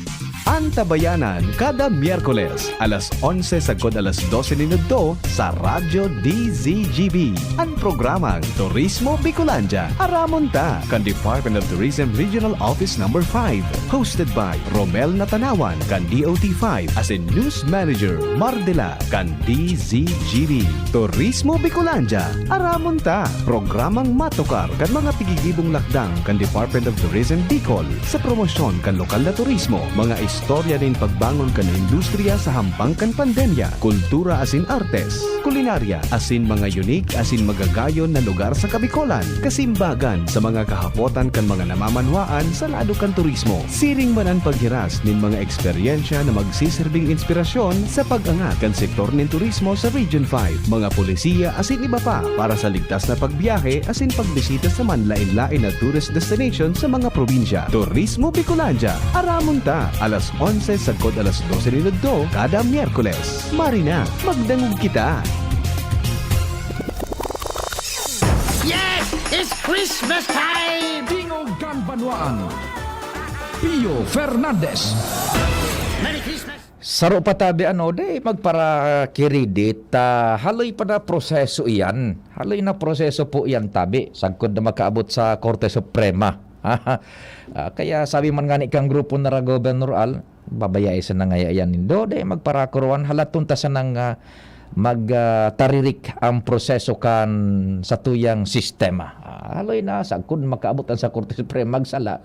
Antabayanan, kada Miyerkules, alas onse sagkod alas dose nin udto, sa Radyo D Z G B, an programang Turismo Bicolandia. Aramon ta, kan Department of Tourism Regional Office Number five, hosted by Romel Natanawan, kan D O T five, asin News Manager Mardela, kan D Z G B. Turismo Bicolandia, aramon ta. Programang matukar kan mga tigigibong lakdang kan Department of Tourism Bicol sa promosyon kan lokal na turismo, mga istorya nin pagbangon kan industriya sa hampang kan pandemya, kultura asin artes, kulinarya, asin mga unique asin magagayon na lugar sa Kabicolan, kasimbagan sa mga kahapotan kan mga namamanwaan sa lado kan turismo. Siring man an paghiras nin mga eksperyensya na magsiserbing inspirasyon sa pag-angat kan sektor nin turismo sa Region five, mga polisiya asin iba pa para sa ligtas na pagbiyahe asin pagbisita sa manlaen-laen na tourist destination sa mga probinsya. Turismo Bicolandia, aramon ta, alas onse sagkod alas dose nin udto kada Miyerkules. Marina, magdangog kita! Yes! It's Christmas time! Dingog kan Banwaan, Pio Fernandez. Merry Christmas! Saro pa tabi, ano, di magparakiridit, ah, haloy pa na proseso iyan. Haloy na proseso po iyan, tabi, sagkod na makaabot sa Korte Suprema. Ah, kaya sabi man ngani kan grupo na ra, Governor Al, babayai sana ngaya iyan nindo, di magparakuruan, halaton ta sanang, ah, mag, ah, taririk ang proseso kan satuyang sistema. Ah, haloy na, sagkod makaabot an sa Korte Suprema, magsala,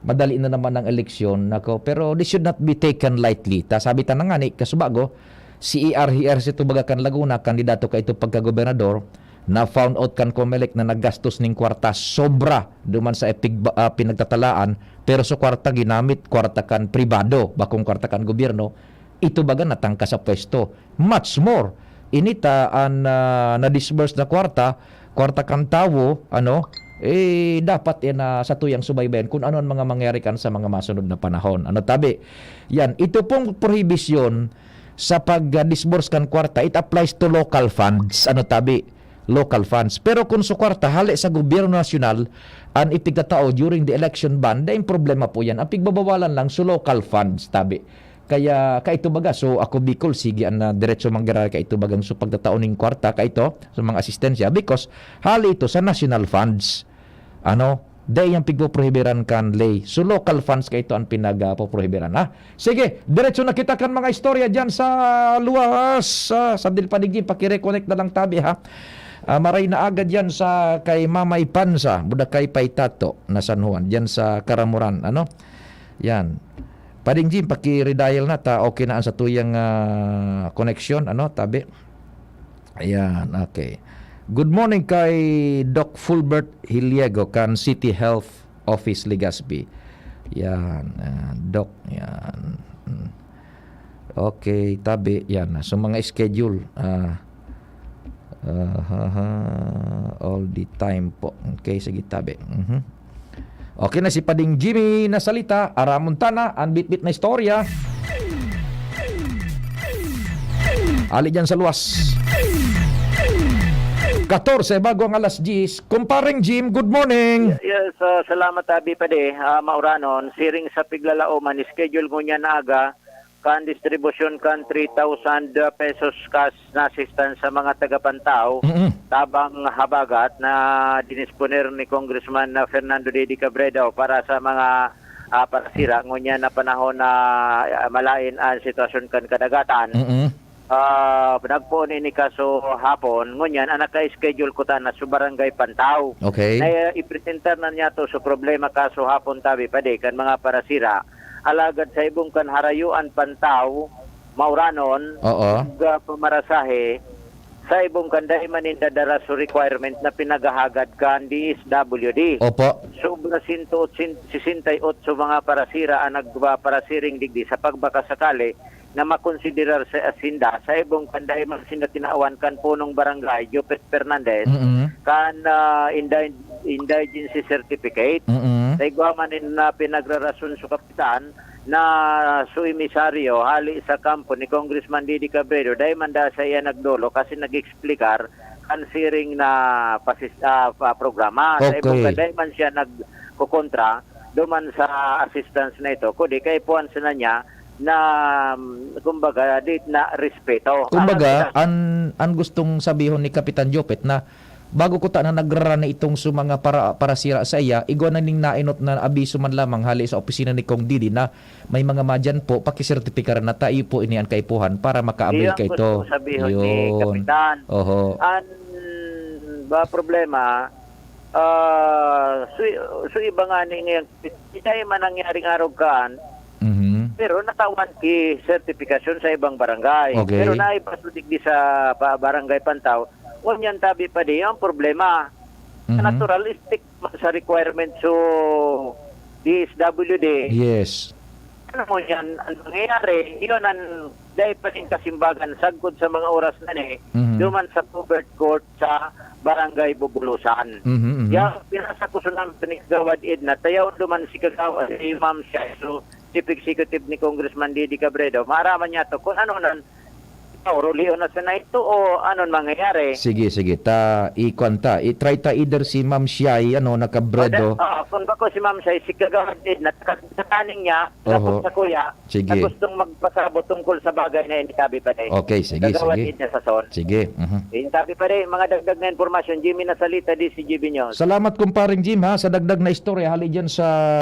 madali na naman ang eleksyon, nako. Pero this should not be taken lightly. Ta, sabi ta na ngani, kasubago, si A R Hercito baga kan Laguna, kandidato kaito pagkagobernador, na-found out kan Comelec na naggastos nin kwarta sobra duman sa ipig-, ah, pinagtatalaan, pero sa kwarta ginamit, kwarta kan pribado, bakong kwarta kan gobyerno, ito baga natangka sa pwesto. Much more, ini ta an, ah, na-disburse na kwarta, kwarta kan tawo, ano, eh, dapat yan na satuyang subaybayan kung ano ang mga mangyari kan sa mga masunod na panahon. Ano, tabi? Yan, ito pong prohibisyon sa pag-disburse kan kwarta, it applies to local funds. Ano, tabi? Local funds. Pero kung sa kwarta, hali sa gobyerno nasyonal, an ipigtatao during the election bond, dai problema po yan. Ang pigbabawalan lang, so local funds, tabi. Kaya, kaito baga, so ako Bicol, sige, an, ah, diretso manggiraray kaito bagang so pagtatao ning kwarta, kaito, sa mga asistensya, because hali ito sa national funds. Ano, dai yan pigpoprohibiran kan ley. So, local funds kaito an pinag, ah, poprohibiran, ha? Sige, diretso na kita kan mga istorya dyan sa luwas, ah, sa Dilpadigin, pakireconnect na lang tabi, ha? Ah, maray na agad yan sa kay Mamay Panza, Budakay Paitato, na San Juan, dyan sa Karamuran, ano? Yan. Pading Jim, paki-redial na ta. Okay na ang satuyang, ah, connection, ano, tabi. Ayan, okay. Good morning kay Doc Fulbert Hiliego kan City Health Office, Legazpi. Yan, ah, Doc, yan. Mm. Okay, tabi, yan. So, mga schedule, ah, Ahaha, all the time po. Okay, sige, tabi. Mhm. Okay na si Pading Jimmy na salita. Aramon ta na an bitbit na istorya. Ali dyan sa luwas. Katorse bago ang alas diyes. Kumpareng Jim, good morning. Yes, uh, salamat, Abi Pade. Uh, mauranon, siring sa piglalaoman, schedule ngunyan na aga, kan distribusyon kan three thousand pesos cash na assistance sa mga taga-Pantao, Mm-mm. tabang habagat na dinisponer ni Congressman na Fernando Didi Cabredo para sa mga ah, parasira ngunyan na panahon na ah, malain ang sitwasyon kan kadagatan. Mm-mm. Ah, nagpoon ini kaso hapon, ngunyan ang naka-schedule ko ta na sa Barangay Pantao. Okay. Na ipresentar na niya to sa problema kaso hapon, tabi pa di kan mga parasira. Alagad sa ibong kan Harayuan Pantao, Mauranon, Oo. ug, ah, pamarasahe, sa ibong kan dai man ninda dara sa requirement na pinaghahagad kan D S W D. Opo. Sobra sento sesenta y otso mga parasira ang nagparasiring digdi sa pagbakasakali na makonsiderar sa asinda sa ibong kan dai man sinda tinawan kan punong barangay, Jopet Fernandez, Mm-mm. kan ah, indi- indigency certificate. Mm-mm. Sa igwa man in na pinagrarason sa kapitan na su emisaryo hali sa kampo ni Congressman Didi Cabredo, dai man da sa iya nagdolo kasi nag-explicar kan siring na pasis, ah, pa- programa. Sa Okay. ibong ka, dai man siya nagkukontra duman sa assistance na ito, kundi kaipuhan sana niya na, mm, kumbaga, di na respeto. Kumbaga, Ah, an an gustong sabihon ni Kapitan Jopet na bago ko ta na nagrara na itong sa mga para, parasira sa iya, igwa na ning nainot na abiso man lamang hali sa opisina ni Cong Didi na may mga madyan po, pakisertipikar na tayo po ini an kaipuhan para maka-avail Iyon kay gusto to. ko sabihon ni Yun. Kapitan. Oho. An ba problema, ah, su, su iba nga ni ngayon, itay man nangyaring arog kaan, Mhm. pero natawan ki sertifikasyon sa ibang barangay. Okay. Pero naiba su digdi sa pa- barangay Pantao, ngunyan tabi pa di ang problema. Mhm. Natural, stick sa requirement so D S W D. Yes. Ano mo yan, ang nangyayari, yun ang dahil pa rin kasimbagan sagkod sa mga oras na ni, Mhm. duman sa covered court sa Barangay Bubulusan. Mhm, mhm. Ya, pinasa ko sa namin ni Kagawad Edna, tayaw duman si Kagawad, si Ma'am Shai, so, Chief Executive ni Congressman Didi Cabredo, maaraman niya to kung ano nan, o rulion na sana ito o anong mangyayari. Sige, sige. Ta, ikuan ta. I-try ta either si Ma'am Shai, ano, na Cabredo. O, da- ah, kung bako si Ma'am Shai, si Kagawad Edna, nakataning niya, Oho. tapos sa kuya, Sige. na gustong magpasabot tungkol sa bagay na ini, tabi pa rin. Okay, sige, Kagawad sige. Edna sa son. Sige. Mhm. Yung tabi pa rin, mga dagdag na impormasyon, Jimmy Nasalita, D C G B News. Salamat, kumpareng Jim, ha, sa dagdag na istorya hali dyan sa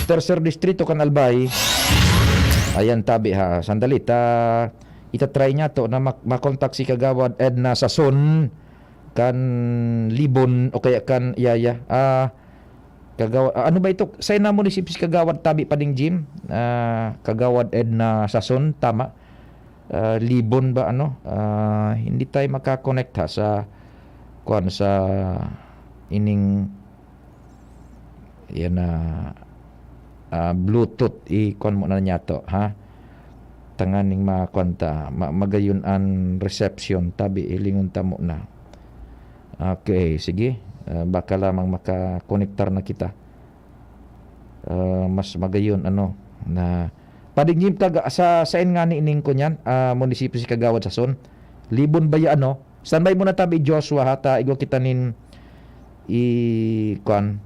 Tercer Distrito kan Albay. Ayan, tabi, ha. Sandali, ta, itatry niya to na mak- makontak si Kagawad Edna Sason kan Libon o kaya kan Yaya. Ah, Kagawa-, ah, ano ba ito? Sa ina munisipyo si Kagawad, tabi pa ding Jim? Ah, Kagawad Edna Sason, tama? Ah, Libon ba, ano? Ah, hindi tayo makakonekta sa, kuwan, sa ining, yan na, ah, Bluetooth. I-kuwan mo na niya to, ha? Tanganing makuwan ta. Ma-, magayon an reception. Tabi, hilingon ta mo na. Okay, sige. Ah, baka lamang makakonektar na kita. Ah, mas magayon, ano, na Pading Jim, taga, sa, sain nga ni ining kunyan, ah, munisipyo si Kagawad Sason? Libon ba ya, ano? Standby muna tabi, Joshua, ha? Ta, igwa kita nin, i, kwan,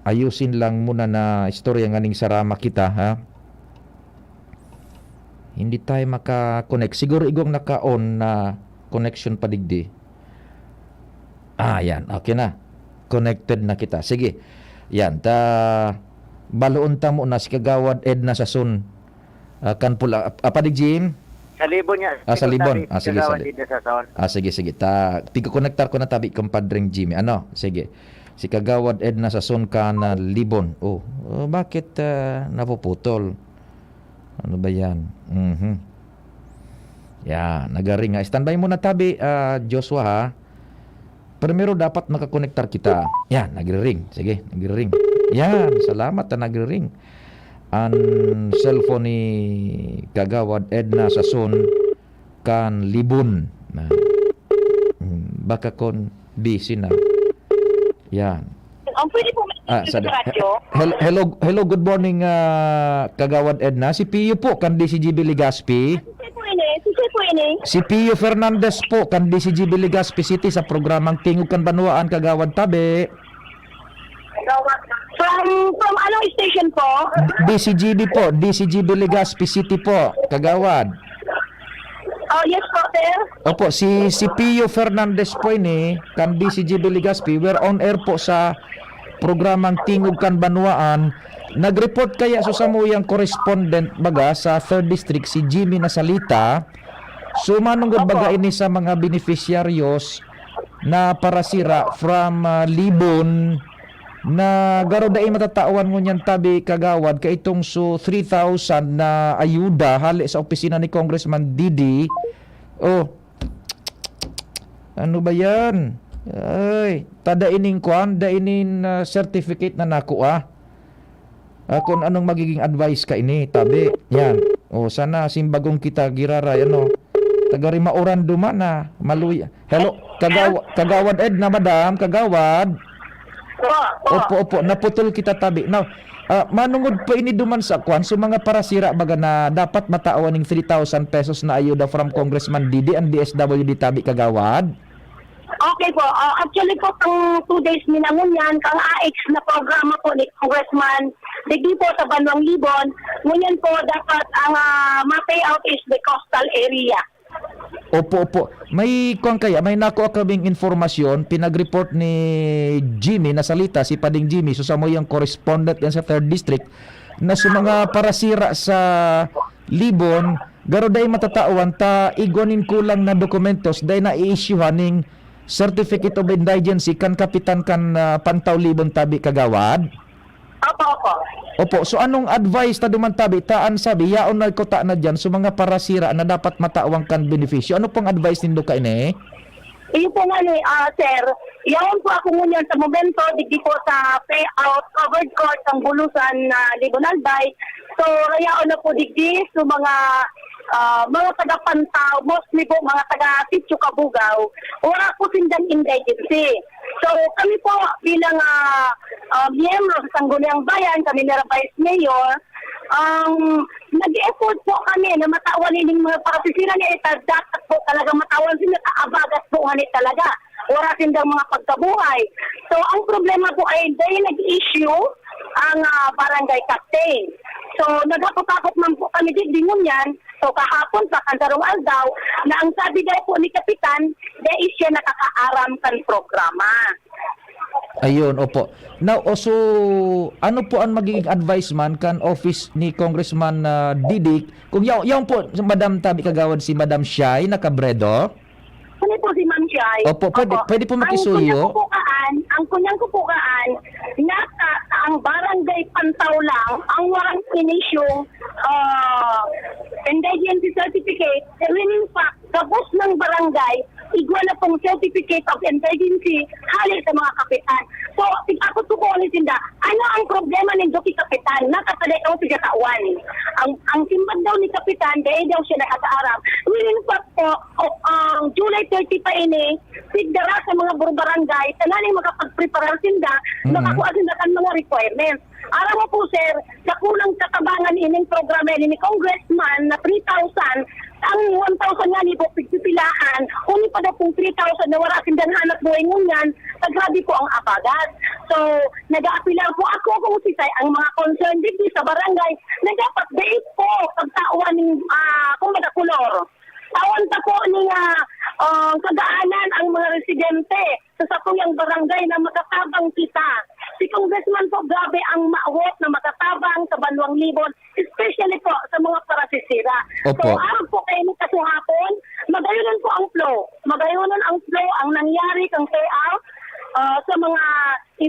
ayusin lang muna na istorya nganing sarama kita, ha? Hindi tayo maka-connect. Siguro igwang naka-on na connection pa digdi. Ah, yan. Okay na. Connected na kita. Sige. Yan. Ta, baloon ta mo na si Kagawad Edna Sason. Ah, kan pula. Ah, Padre Jim? Sa Libon niya. Ah, sa Libon. Sabi, Ah, sige, sa Kagawad Li- Edna Sason. Ah, sige, sige. Ta, pigkokonektar ko na tabi, Compadreng Jimmy. Ano? Sige. Si Kagawad Edna Sason kan Libon. Oh, oh, bakit ah, napuputol? Ano ba yan? Mhm. Yan, nagaring ha. Standby muna tabi, ah, Joshua ha. Primero dapat makakonektar kita. Yan, nagre-ring. Sige, nagre-ring. Yan, salamat na nagre-ring. An cellphone ni Kagawad Edna Sason kan Libon. Na. Baka kon busy na. Yan. Ang pwede po may Ah, sa sa radyo? Hello, hello, hello, good morning, ah, Kagawad Edna. Si Pio po kan D C G B Legazpi. Sisay po ini? Sisay po ini? Si Pio Fernandez po kan D C G B Legazpi City sa programang Tingog kan Banwaan, Kagawad Tabi. From, from anong station po? D C G B po, D C G B Legazpi City po, Kagawad. Oh, yes po, sir. Opo, si, si Pio Fernandez po ini, kan D C G B Legazpi. We're on air po sa programang Tingog kan Banwaan. Nag-report kaya sa samuyang correspondent baga sa third District, si Jimmy Nasalita. So, manunggod baga ini sa mga beneficiaries na parasira from ah, Libon na garo dai matatawan ngunyan tabi, Kagawad, kaitong so three thousand na ayuda hale sa opisina ni Congressman Didi. Oh, ano ba yan? Ay, tada ining kwan, da inin ah, certificate na nakuha. Ah, kung anong magiging advice ka ini, tabi. Yan. O, sana simbagong kita giraray, ano. Taga Rimauran duman na, maluya. Hello, Kagaw Kagawad Edna, madam, Kagawad. Po, po. Opo, opo, naputol kita, tabi. Now, ah, manungod po ini duman sa kwan, so mga parasira baga na dapat matawan ning three thousand pesos na ayuda from Congressman Didi and D S W D, tabi, Kagawad? Okay po. Ah, actually po, pang two days mi na ngunyan, kang A X na programa po ni Congressman, digdi po sa Banwang Libon, ngunyan po dapat ang ah, ma-pay out is the coastal area. Opo, opo. May kwan kaya, may nakuha kaming informasyon, pinag-report ni Jimmy Nasalita, si Pading Jimmy, so samuyang correspondent yan sa third District, na sa mga parasira sa Libon, garo dai matatawan ta igwa nin kulang na dokumentos, dai na-i-issuehan ning Certificate of Indigency kan kapitan kan ah, Pantaw Libon, tabi, Kagawad. Opo, opo. Opo, so anong advice ta duman, tabi? Ta an sabi, yaon na kuta na diyan so mga parasira na dapat matawan kan benepisyo. Ano pong advice nindo kaini? Iyo po nga ni, ah, sir, yaon po ako ngunyan sa momento, digdi po sa payout covered court ang Bulusan na Libon Albay. So, yaon na po digdi sa mga ah, mga taga Pantaw, mostly po mga taga Sitio Cabugao, wala po sindang indigency. So, kami po bilang ah, ah, miyembro sa Sangguniang Bayan, kami nira Vice Mayor, ang nag-effort po kami na matawan ining mga parasira ni Eta, dapat po talaga matawan sila, kaabagat po ngani talaga. Wala sindang mga pagkabuhay. So, ang problema po ay dahil nag-issue ang ah, barangay captain. So, naghapot-hapot man po kami digdi ngunyan. So, kahapon pa, kan sarong aldaw, na ang sabi daw po ni Kapitan, dahil siya nakakaaram kan programa. Ayun, opo. Now, o so, ano po ang magiging advice man kan office ni Congressman ah, Didik? Kung yaw, yaw po, Madam, tabi, Kagawad, si Madam Shai na Cabredo? Ano po si Ma'am Shai? Opo, pwede, pwede po makisuyo. Ang kunyang kupukaan, ang kunyang kupukaan, nasa ang barangay Pantaw lang, ang warang inisyong ah, indigency certificate, pero in fact, gabos ng barangay, igwa na pong certificate of indigency hali sa mga kapitan. So, tig-, ako po ko ni Sinda, ano ang problema nindo ki kapitan? Nakatali ang pigatawan. Ang, ang simbag daw ni kapitan, dahil daw siya nakakaaram. When in fact po, o, ang July thirty pa ini, tigdara sa mga barangay, tanani makapagprepara sinda, Mm. makakuha sinda kan mga requirements. Aram mo po, sir, sa kulang katabangan ining programa ini ni Congressman na three thousand, ang one thousand nga ni po pigpipilahan, kung pa daw pong three thousand na wala sindang hanap buhay ngunyan, sa grabe po ang abagat. So, nag-aapilar po ako kung sisay ang mga concerned digdi sa barangay na dapat dait po pagtawan ning ah, kumbaga, kolor. Tawan ta po ni ah, ah, kagaanan ang mga residente sa satuyang barangay na makatabang kita. Si Congressman po, grabe ang maawot na makatabang sa Banwang Libon, especially po sa mga parasisira. Opo. So, arog po kayo ng kasuhapon, magayonon po ang flow. Magayonon ang flow, ang nangyari kang payout ah, sa mga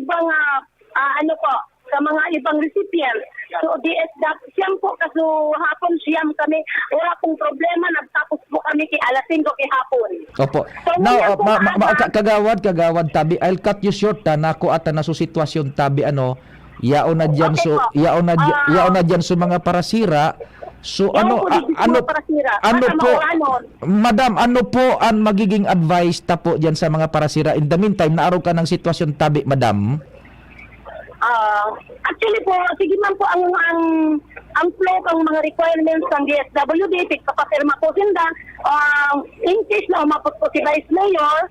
ibang, ah, ah, ano po, sa mga ibang recipient. So, D S W, siyam po, kasuhapon, siyam kami. Wala pong problema, nagtapos po kami kay alas singko kay hapon. Opo. So, Now, ngayon uh, po, ma- ma- ma- maaga. ka- kagawad, kagawad, tabi, I'll cut you short, ta. Nako ata na so sitwasyon, tabi, ano, yaon na diyan Okay so, po. yaon na di- Ah. yaon na diyan so mga parasira. So, Yaon ano, po, a-, digdi sa ano, mga parasira. ano Basta po, maulanon. Madam, ano po ang magiging advice ta po diyan sa mga parasira? In the meantime, naaro ka ng sitwasyon tabi, madam? Ah, actually po, sige man po ang, ang, ang flow kang mga requirements ng D S W D, tigpapapirma po sinda. Ah, in case na umabot po si Vice Mayor,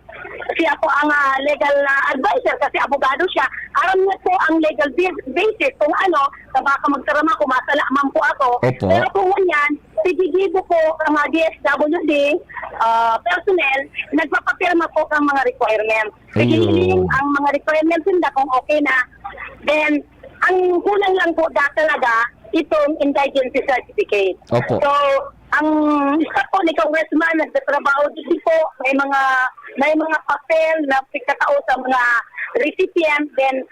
siya po ang, ah, legal na advisor kasi abogado siya. Aram niya po ang legal bi-, basis kung ano, na baka magtarama kung masala man po ako. Opo. Pero kung ganyan, sigigibo po ang mga D S W D, ah, personnel, nagpapapirma po ang mga requirements. Ayun. Sigiling ang mga requirements nila kung okay na. Then, ang kulang lang po da talaga itong indigency certificate. Opo. So, ang staff po ni Congressman nagtatrabaho dito po, may mga, may mga papel na pagkatao sa mga recipient. Then,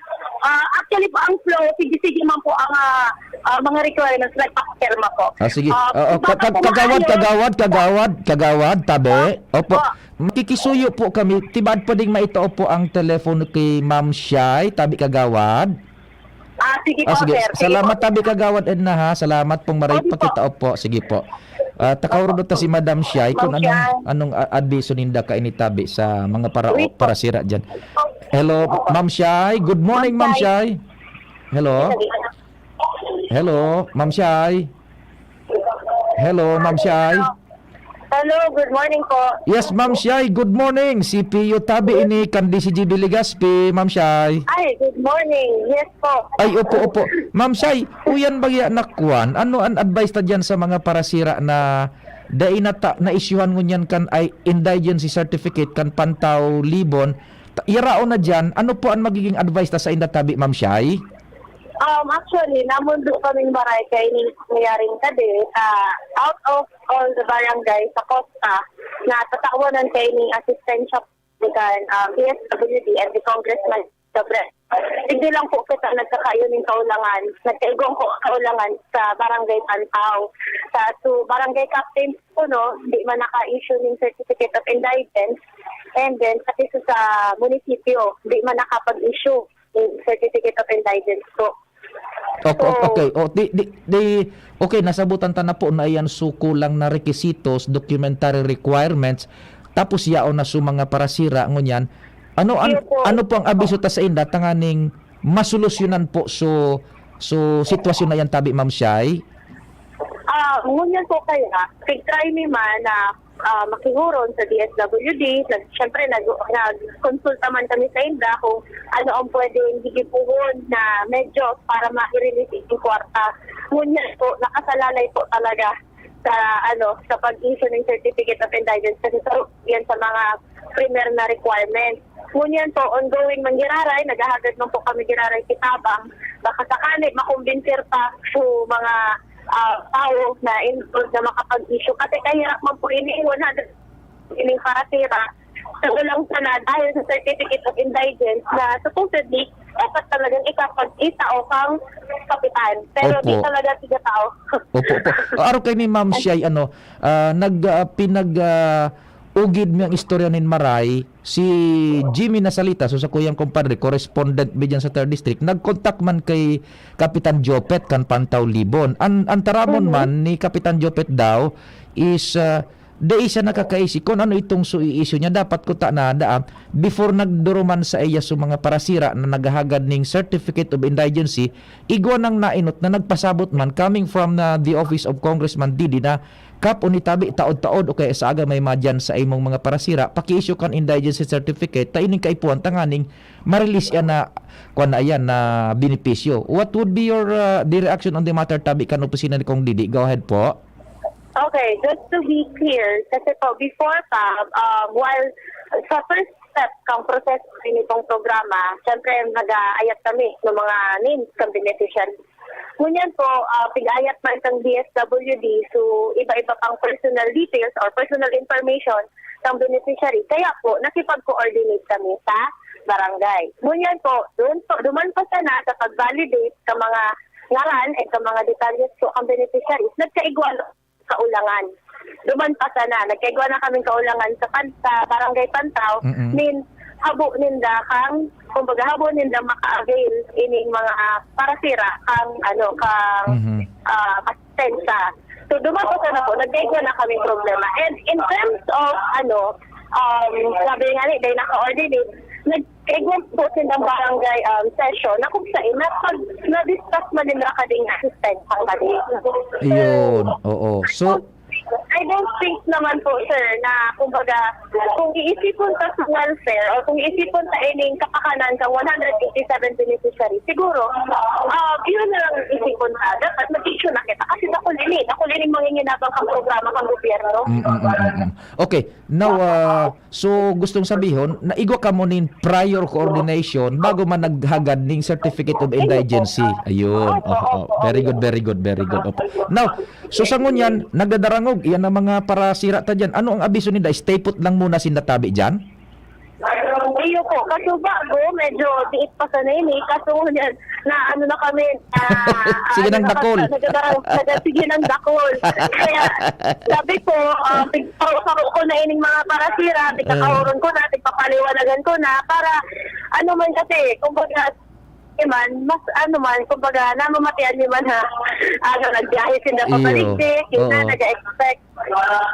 ah, actually po, ang flow, sige-sige man po ang, ah, ah, mga requirements, nagpapapirma po. Ah, sige. Ah, Oo, baka ka-, ka-, po kagawad, maayos. kagawad, kagawad, kagawad, tabi. Opo. Opo. Makikisuyo po kami. Tibaad pwedeng maitao po ang telepono kay Ma'am Shai, tabi kagawad. Ah, sige Ah, po, sige. sir. Sige Salamat, po. tabi kagawad Edna, ha. Salamat pong maray Opo. pakitao po. Sige po. Ah, takaurod ta si Madam Shai kung Ma'am anong, Shai. anong, ah, adviso ninda kaini tabi sa mga para-, Wait po. parasira diyan. Hello, Opo. Ma'am Shai. Good morning, Ma'am Ma'am Shai. Shai. Hello. Hello, Ma'am Shai. Hello, Ma'am Shai. Hello, good morning po. Yes, Ma'am Shai, good morning. Si Pio Tabi ini kan D C G B Legazpi, Ma'am Shai. Ay, good morning. Yes po. Ay, opo, opo. Ma'am Shai, uyan bagya na kwan, ano an advice ta diyan sa mga parasira na dai na ta-, na-isyuhan ngunyan kan ay indigency certificate kan Pantaw Libon? Ta-, iraon na diyan, ano po ang magiging advice ta sa inda tabi, Ma'am Shai? Um, actually, namundo kaming maray kaining nangyaring tabi, ah, out of all the barangay sa Costa na tatawanan kaining asistensya kan, ah, P S W D and the Congressman Sobra. Hindi lang po kita nagkakayo ning kaulangan, nagkaigwang ko kaulangan sa Barangay Pantaw. Sa, so, barangay captain po, no, hindi man naka-issue ning certificate of indigence. And then, pati sa, sa munisipyo, hindi man nakapag-issue ng certificate of indigence po. Okay, So, okay. O, di, di, di, okay, nasabutan ta na po na iyan suko lang na requisitos, documentary requirements, tapos yaon na su mga parasira, ngunyan. Ano an-, Iyo po. ano po ang abiso ta sa inda, tanganing masolusyonan po su, su sitwasyon na yan, tabi, Ma'am Shai? Ah, ngunyan po kaya, tig-try mi man na, ah, makihuron sa D S W D. Nag-, siyempre, nag-, nag-consulta man kami sa inda kung ano ang pwedeng gigibuhon na medyos para ma-release yung kwarta. Ngunyan po, nakasalalay po talaga sa, ano, sa pag-issue ng certificate of indigence kasi sa, yan sa mga primer na requirements. Ngunyan po, ongoing man giraray, naghahagad man po kami giraray kitabang. Baka sakali, makumbinser pa sa mga, ah, tao na involved na makapag-issue. Kasi kahirap man po ini, one hundred ini para sira. Sa ulang sana, dahil sa certificate of indigence na supposedly, dapat talagang ikapag-, itao kang kapitan. Pero di Opo. talaga tiga tao. Opo, opo. Araw kay ni Ma'am Shai, ano, ah, nag, ah, pinag, ah, ugid mi ang istorya nin Maray, si Jimmy Nasalita, so sa kuyang kumpadre, correspondent mi dyan sa third District, nag-contact man kay Kapitan Jopet kan Pantaw Libon. An, an taramon Mhm. man ni Kapitan Jopet daw is, ah, dai siya nakakaisi kun ano itong su i-issue niya. Dapat kuta na daan, before nagduruman sa iya su mga parasira na naghahagad ning certificate of indigency, igwa nang nainot na nagpasabot man coming from na the office of Congressman Didi na, "Kap, o ni tabi, taod-taod o kaya sa aga may madyan sa imong mga parasira, paki-issue kan indigency certificate, ta ining kaipuhan tanganing ma-release yan na, kwan na yan, na benepisyo." What would be your, ah, the reaction on the matter, tabi kan opisina ni Kong Didi? Go ahead po. Okay, just to be clear, kasi po before pa, um, while sa first step kang proseso nitong programa, syempre nag-aayat kami ng mga names kang beneficiary. Ngunyan po, ah, pig-ayat man kang D S W D, so iba-iba pang personal details or personal information kang beneficiary. Kaya po, nakipag-coordinate kami sa barangay. Ngunyan po, doon po, duman pa sana sa pag-validate sa mga ngaran at sa mga detalles po ang beneficiaries, nagkaigwa kaulangan. Duman pa sana, nagkaigwa na kaming kaulangan sa pan-, sa Barangay Pantaw, Mm-mm. nin habo ninda kang, kumbaga, habo ninda maka-avail ining mga parasira kang, ano, kang, Mhm. ah, asistensya. Duman po sana po, nagkaigwa na kami problema. And in terms of, ano, um, sabi nga ni, dahil naka-ordinate, nagkaigwa po silang barangay, um, session na kung sa ina, pag na-discuss man nila kading assistance ang kadi. Yun, oo. So, I don't think naman po, sir, na kumbaga, kung iisipon ta sa welfare o kung iisipon ta ining kapakanan sa one hundred eighty-seven beneficiaries, siguro, ah, yun na lang isipon ta. Dapat mag-issue na kita. Kasi dakul ini, dakul ining manginginabang kang programa kang gobyerno. Mm, mm, mm, mm. Okay, now, ah, so gustong sabihon, naigwa kamo nin prior coordination bago man naghagad ning certificate of indigency. Ayun. Opo, Oo, opo, very opo. good, very good, very good. Opo. Now, so sa ngunyan, nagadarangog, iyan ang mga parasira ta dyan. Ano ang abiso ninda? Stay put lang muna sinda tabi dyan? Iyo po, kaso bago, medyo diit pa sana yun eh. Kaso ngunyan, na ano na kami, ah, Sige ano nang na dakol. kami, nagdadara-, nag-, sige nang dakol. Kaya, sabi ko, uh, pigparo ko na ining mga parasira, pigkakaoron ko na, pigpapaliwanagan ko na, para, ano man kasi, kumbaga, man, mas ano man, kumbaga, namamatian niyo man ha, ano, nagbiyahe sinda Iyo. pabalik, eh, kita Oo. nag-expect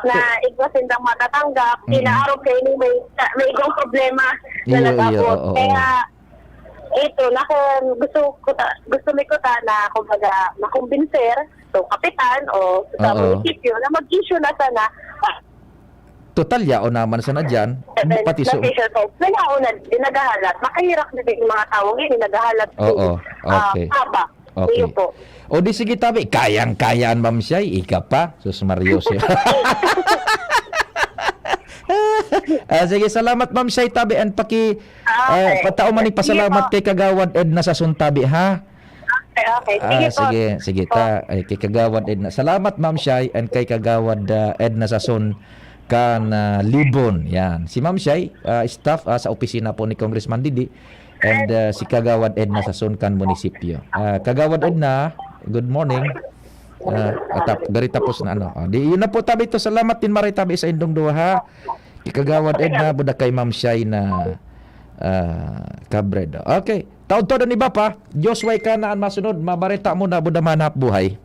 na igwa sindang matatanggap, Mm. inaarog kayo ni may, may igwang problema na Iyo, iyo, nag-abot. oo, Kaya, ito, nako, gusto ko ta, gusto mi ko ta na, kumbaga, makumbinser, so, kapitan o sa Oo. munisipyo na mag-issue na sana. Total, yaon naman sana dyan. Pati so, Kaya una, dinagahalat. Makahirak na din yung mga tao ngayon, dinagahalat. Oo, Ah, okay. Haba. Okay. Iyo po. O di sige tabi, kayang-kayaan, Ma'am Shai, ika pa. Sus Mario siya. Ah, sige, salamat, Ma'am Shai, tabi, and paki, Ah, ah, okay. patao man ni Sige pasalamat po. Kay Kagawad Edna Sason tabi, ha? Okay, okay. Sige Ah, po. sige, sige, ta. Ay, kay Kagawad Edna. Salamat, Ma'am Shai, and kay Kagawad, ah, Edna Sason kan, ah, Libon. Yan. Si Ma'am Shai, ah, staff, ah, sa opisina po ni Congressman Didi, and, ah, si Kagawad Edna Sason kan munisipyo. Ah, Kagawad Edna, good morning. Ah, atap, dari tapos na ano. Ah, di, yun na po tabi to. Salamat din maray tabi sa indong duha, ha. Kay Kagawad Edna, buda kay Ma'am Shai na, ah, Cabredo. Okay. Taod-taod an iba pa. Joshua, ika na an masunod. Mabareta mo na, buda manap buhay.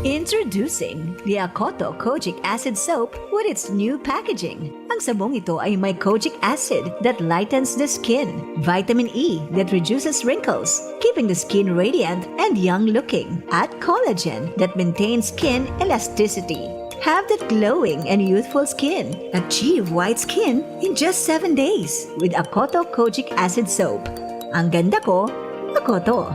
Introducing the Akoto Kojic Acid Soap with its new packaging. Ang sabong ito ay may kojic acid that lightens the skin, vitamin E that reduces wrinkles, keeping the skin radiant and young looking, at collagen that maintains skin elasticity. Have that glowing and youthful skin. Achieve white skin in just seven days with Akoto Kojic Acid Soap. Ang ganda ko, Akoto.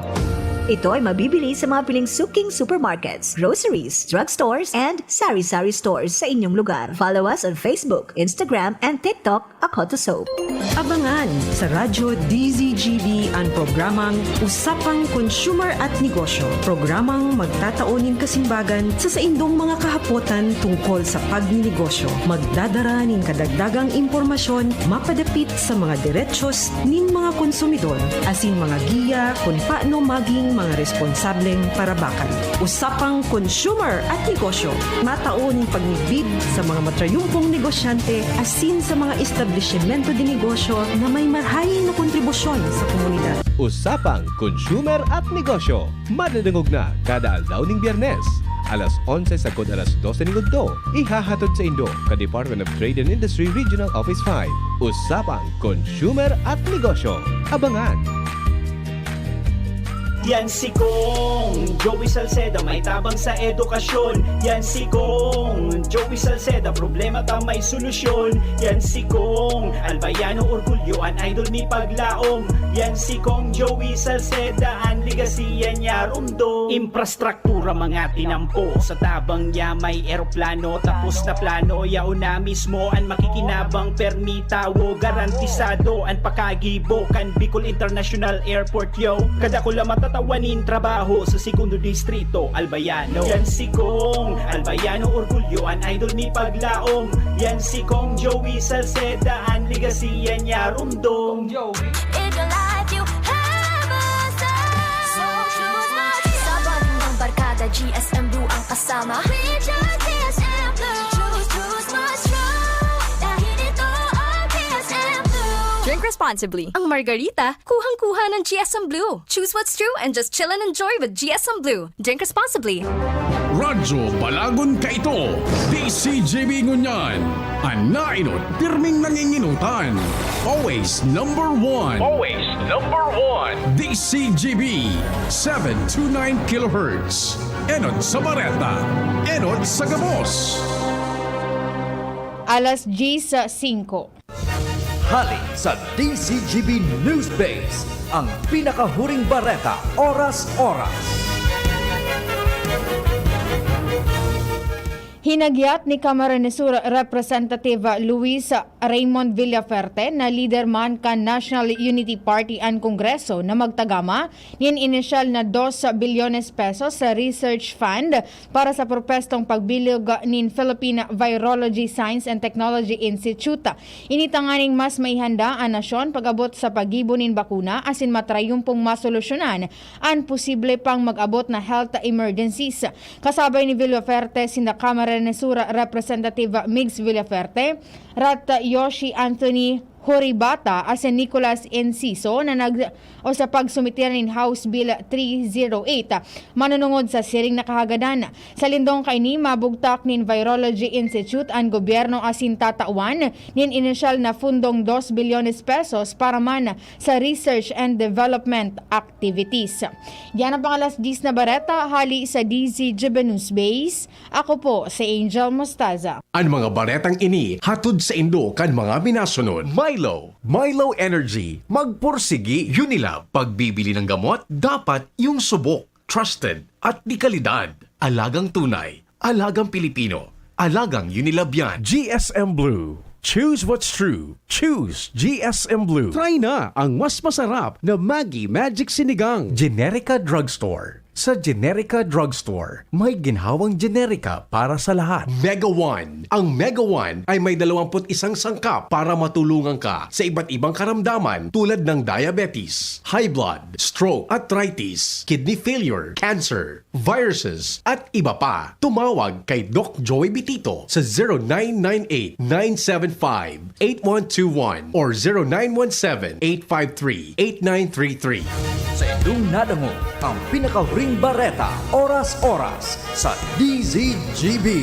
Ito ay mabibili sa mga piling suking supermarkets, groceries, drugstores, and sari-sari stores sa inyong lugar. Follow us on Facebook, Instagram, and TikTok, Akoto Soap. Abangan sa Radyo D Z G B an programang Usapang Consumer at Negosyo. Programang magtatao nin kasimbagan sa saindong mga kahapotan tungkol sa pagninegosyo. Magdadara nin kadagdagang impormasyon mapadapit sa mga derechos nin mga konsumidor asin mga giya kun paano maging mga responsableng parabakan. Usapang Consumer at Negosyo. Matao nin pagmidbid sa mga matrayumpong negosyante asin sa mga establisimento de negosyo na may marahay na kontribusyon sa komunidad. Usapang Consumer at Negosyo. Madadangog na kada aldaw ning Biyernes, alas onse sagkod alas dose ning udto. Ihahatod saindo kan Department of Trade and Industry Regional Office five. Usapang Consumer at Negosyo. Abangan! Yan si Kong Joey Salceda, may tabang sa edukasyon. Yan si Kong Joey Salceda, problema ta may solusyon. Yan si Kong Albayano Orgulyo, an idol mi paglaom. Yan si Kong Joey Salceda, an legacy yan niya rumdom. Infrastruktura mga tinampo, sa tabang niya may eroplano. Tapos na plano, yaon na mismo an makikinabang, permi tawo, garantisado an pakagibo kan Bicol International Airport, yo. Kadakula matatawan nin trabaho sa segundo distrito, Albayano. Yan si Kong Albayano Orgulyo, an idol mi paglaom. Yan si Kong Joey Salceda, an legacy yan niya rumdom. In your life, you have a star. So choose my Sabon ng barkada, G S M Blue ang kasama. We choose G S M Blue. Choose, choose my strong. Dahil ito ang G S M Blue. Drink Responsibly. Ang Margarita, kuhang-kuha ng G S M Blue. Choose what's true and just chill and enjoy with G S M Blue. Drink responsibly. Radyo Balagon Kaito, D C G B Ngunyan, an nainot pirming nanginginutan. Always number one. Always number one. D C G B, seven two nine kilohertz. Enot sa bareta, enot sa gabos. Alas diyes singko. Hali sa D Z G B News Base, ang pinakahuring bareta, oras-oras. Hinagyat ni Camarines Sur Representative Luis Raymond Villafuerte na lider man kan National Unity Party an Kongreso na magtagama nin inisyal na dos bilyones pesos sa research fund para sa propwestong pagbilog nin Philippine Virology Science and Technology Institute. Ini tanganing mas maihanda an nasyon pag-abot sa paggibo nin bakuna asin matrayumpong masolusyonan an posible pang mag-abot na health emergencies. Kasabay ni Villafuerte sinda Camarines Sur Representative Migs Villafuerte, Rat Yoshi Anthony Horibata asin Nicolas Enciso na nag o sa pagsumiter nin House Bill three zero eight manunungod sa siring na kahagadan. Sa lindong kaini, mabugtak nin Virology Institute an gobyerno asin tatawan nin inisyal na fundong dos bilyones pesos para man sa research and development activities. Yan ang pang alas diyes na bareta hali sa D Z G B News Base. Ako po si Angel Mostaza. An mga baretang ini hatod saindo kan mga minasunod. Milo, Milo Energy, magpursigi, Unilab, pagbibili ng gamot, dapat yung subok, trusted, at di kalidad. Alagang tunay, alagang Pilipino, alagang Unilab yan. G S M Blue, choose what's true, choose G S M Blue. Try na ang mas masarap na Maggi Magic Sinigang. Generica Drugstore. Sa Generica Drugstore, may ginhawang generika para sa lahat. Mega One. Ang Mega One ay may dalawampu't isang sangkap para matulungan ka sa iba't ibang karamdaman tulad ng diabetes, high blood, stroke, arthritis, kidney failure, cancer, viruses, at iba pa. Tumawag kay Doc Joey Bitito sa zero nine nine eight nine seven five eight one two one or zero nine one seven eight five three eight nine three three. Sa indong nadangog ang pinakahuring bareta, oras-oras, sa D Z G B.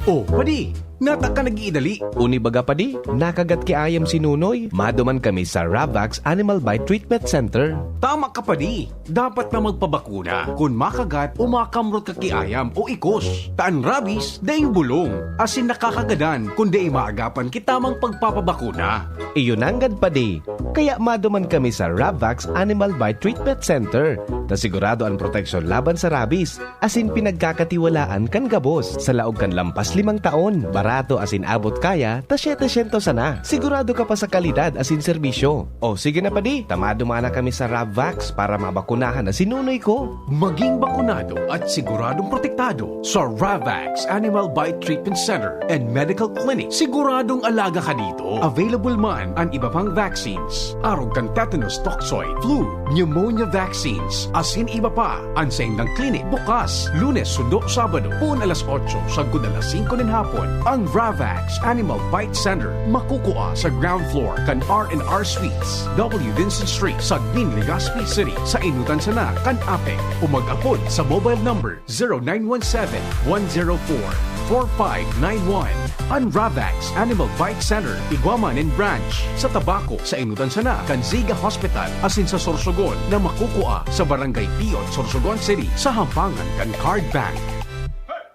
Oh, padi, nata ka nag-iidali. Uni baga padi, nakagat ki ayam si Nunoy. Maduman kami sa Ravax Animal Bite Treatment Center. Tama ka padi, dapat na magpabakuna kun makagat o makamrot ka ki ayam o ikos. Ta an rabies, daing bulong, asin nakakagadan kun dai maagapan ki tamang pagpapabakuna. Iyo nanggad padi, kaya maduman kami sa Ravax Animal Bite Treatment Center, ta sigurado an proteksyon laban sa rabies, asin pinagkakatiwalaan kan gabos. Sa laog kan lampas limang taon, barato asin abot kaya ta setecientos sana. Sigurado ka pa sa kalidad asin serbisyo. O sige na padi, ta maduman na kami sa Ravax para mabakunahan na si Nunoy ko. Maging bakunado at siguradong protektado sa Ravax Animal Bite Treatment Center and Medical Clinic. Siguradong alaga ka dito. Available man an iba pang vaccines, arog kan tetanus toxoid, flu, pneumonia vaccines, asin iba pa. An saindang clinic bukas Lunes sundo Sabado, poon alas otso sagkod alas singko nin hapon. Ang Ravax Animal Bite Center makukua sa ground floor kan R and R Suites, W Vincent Street, Sagmin, Legazpi City, sa inutan sana kan APEC, o mag-apod sa mobile number zero nine one seven, one zero four, four five nine one. An Ravax Animal Bite Center igwa man nin branch sa Tabaco, sa inutan sana kan Ziga Hospital, asin sa Sorsogon na makukua sa Barangay Pion, Sorsogon City, sa hampangan kan Card Bank.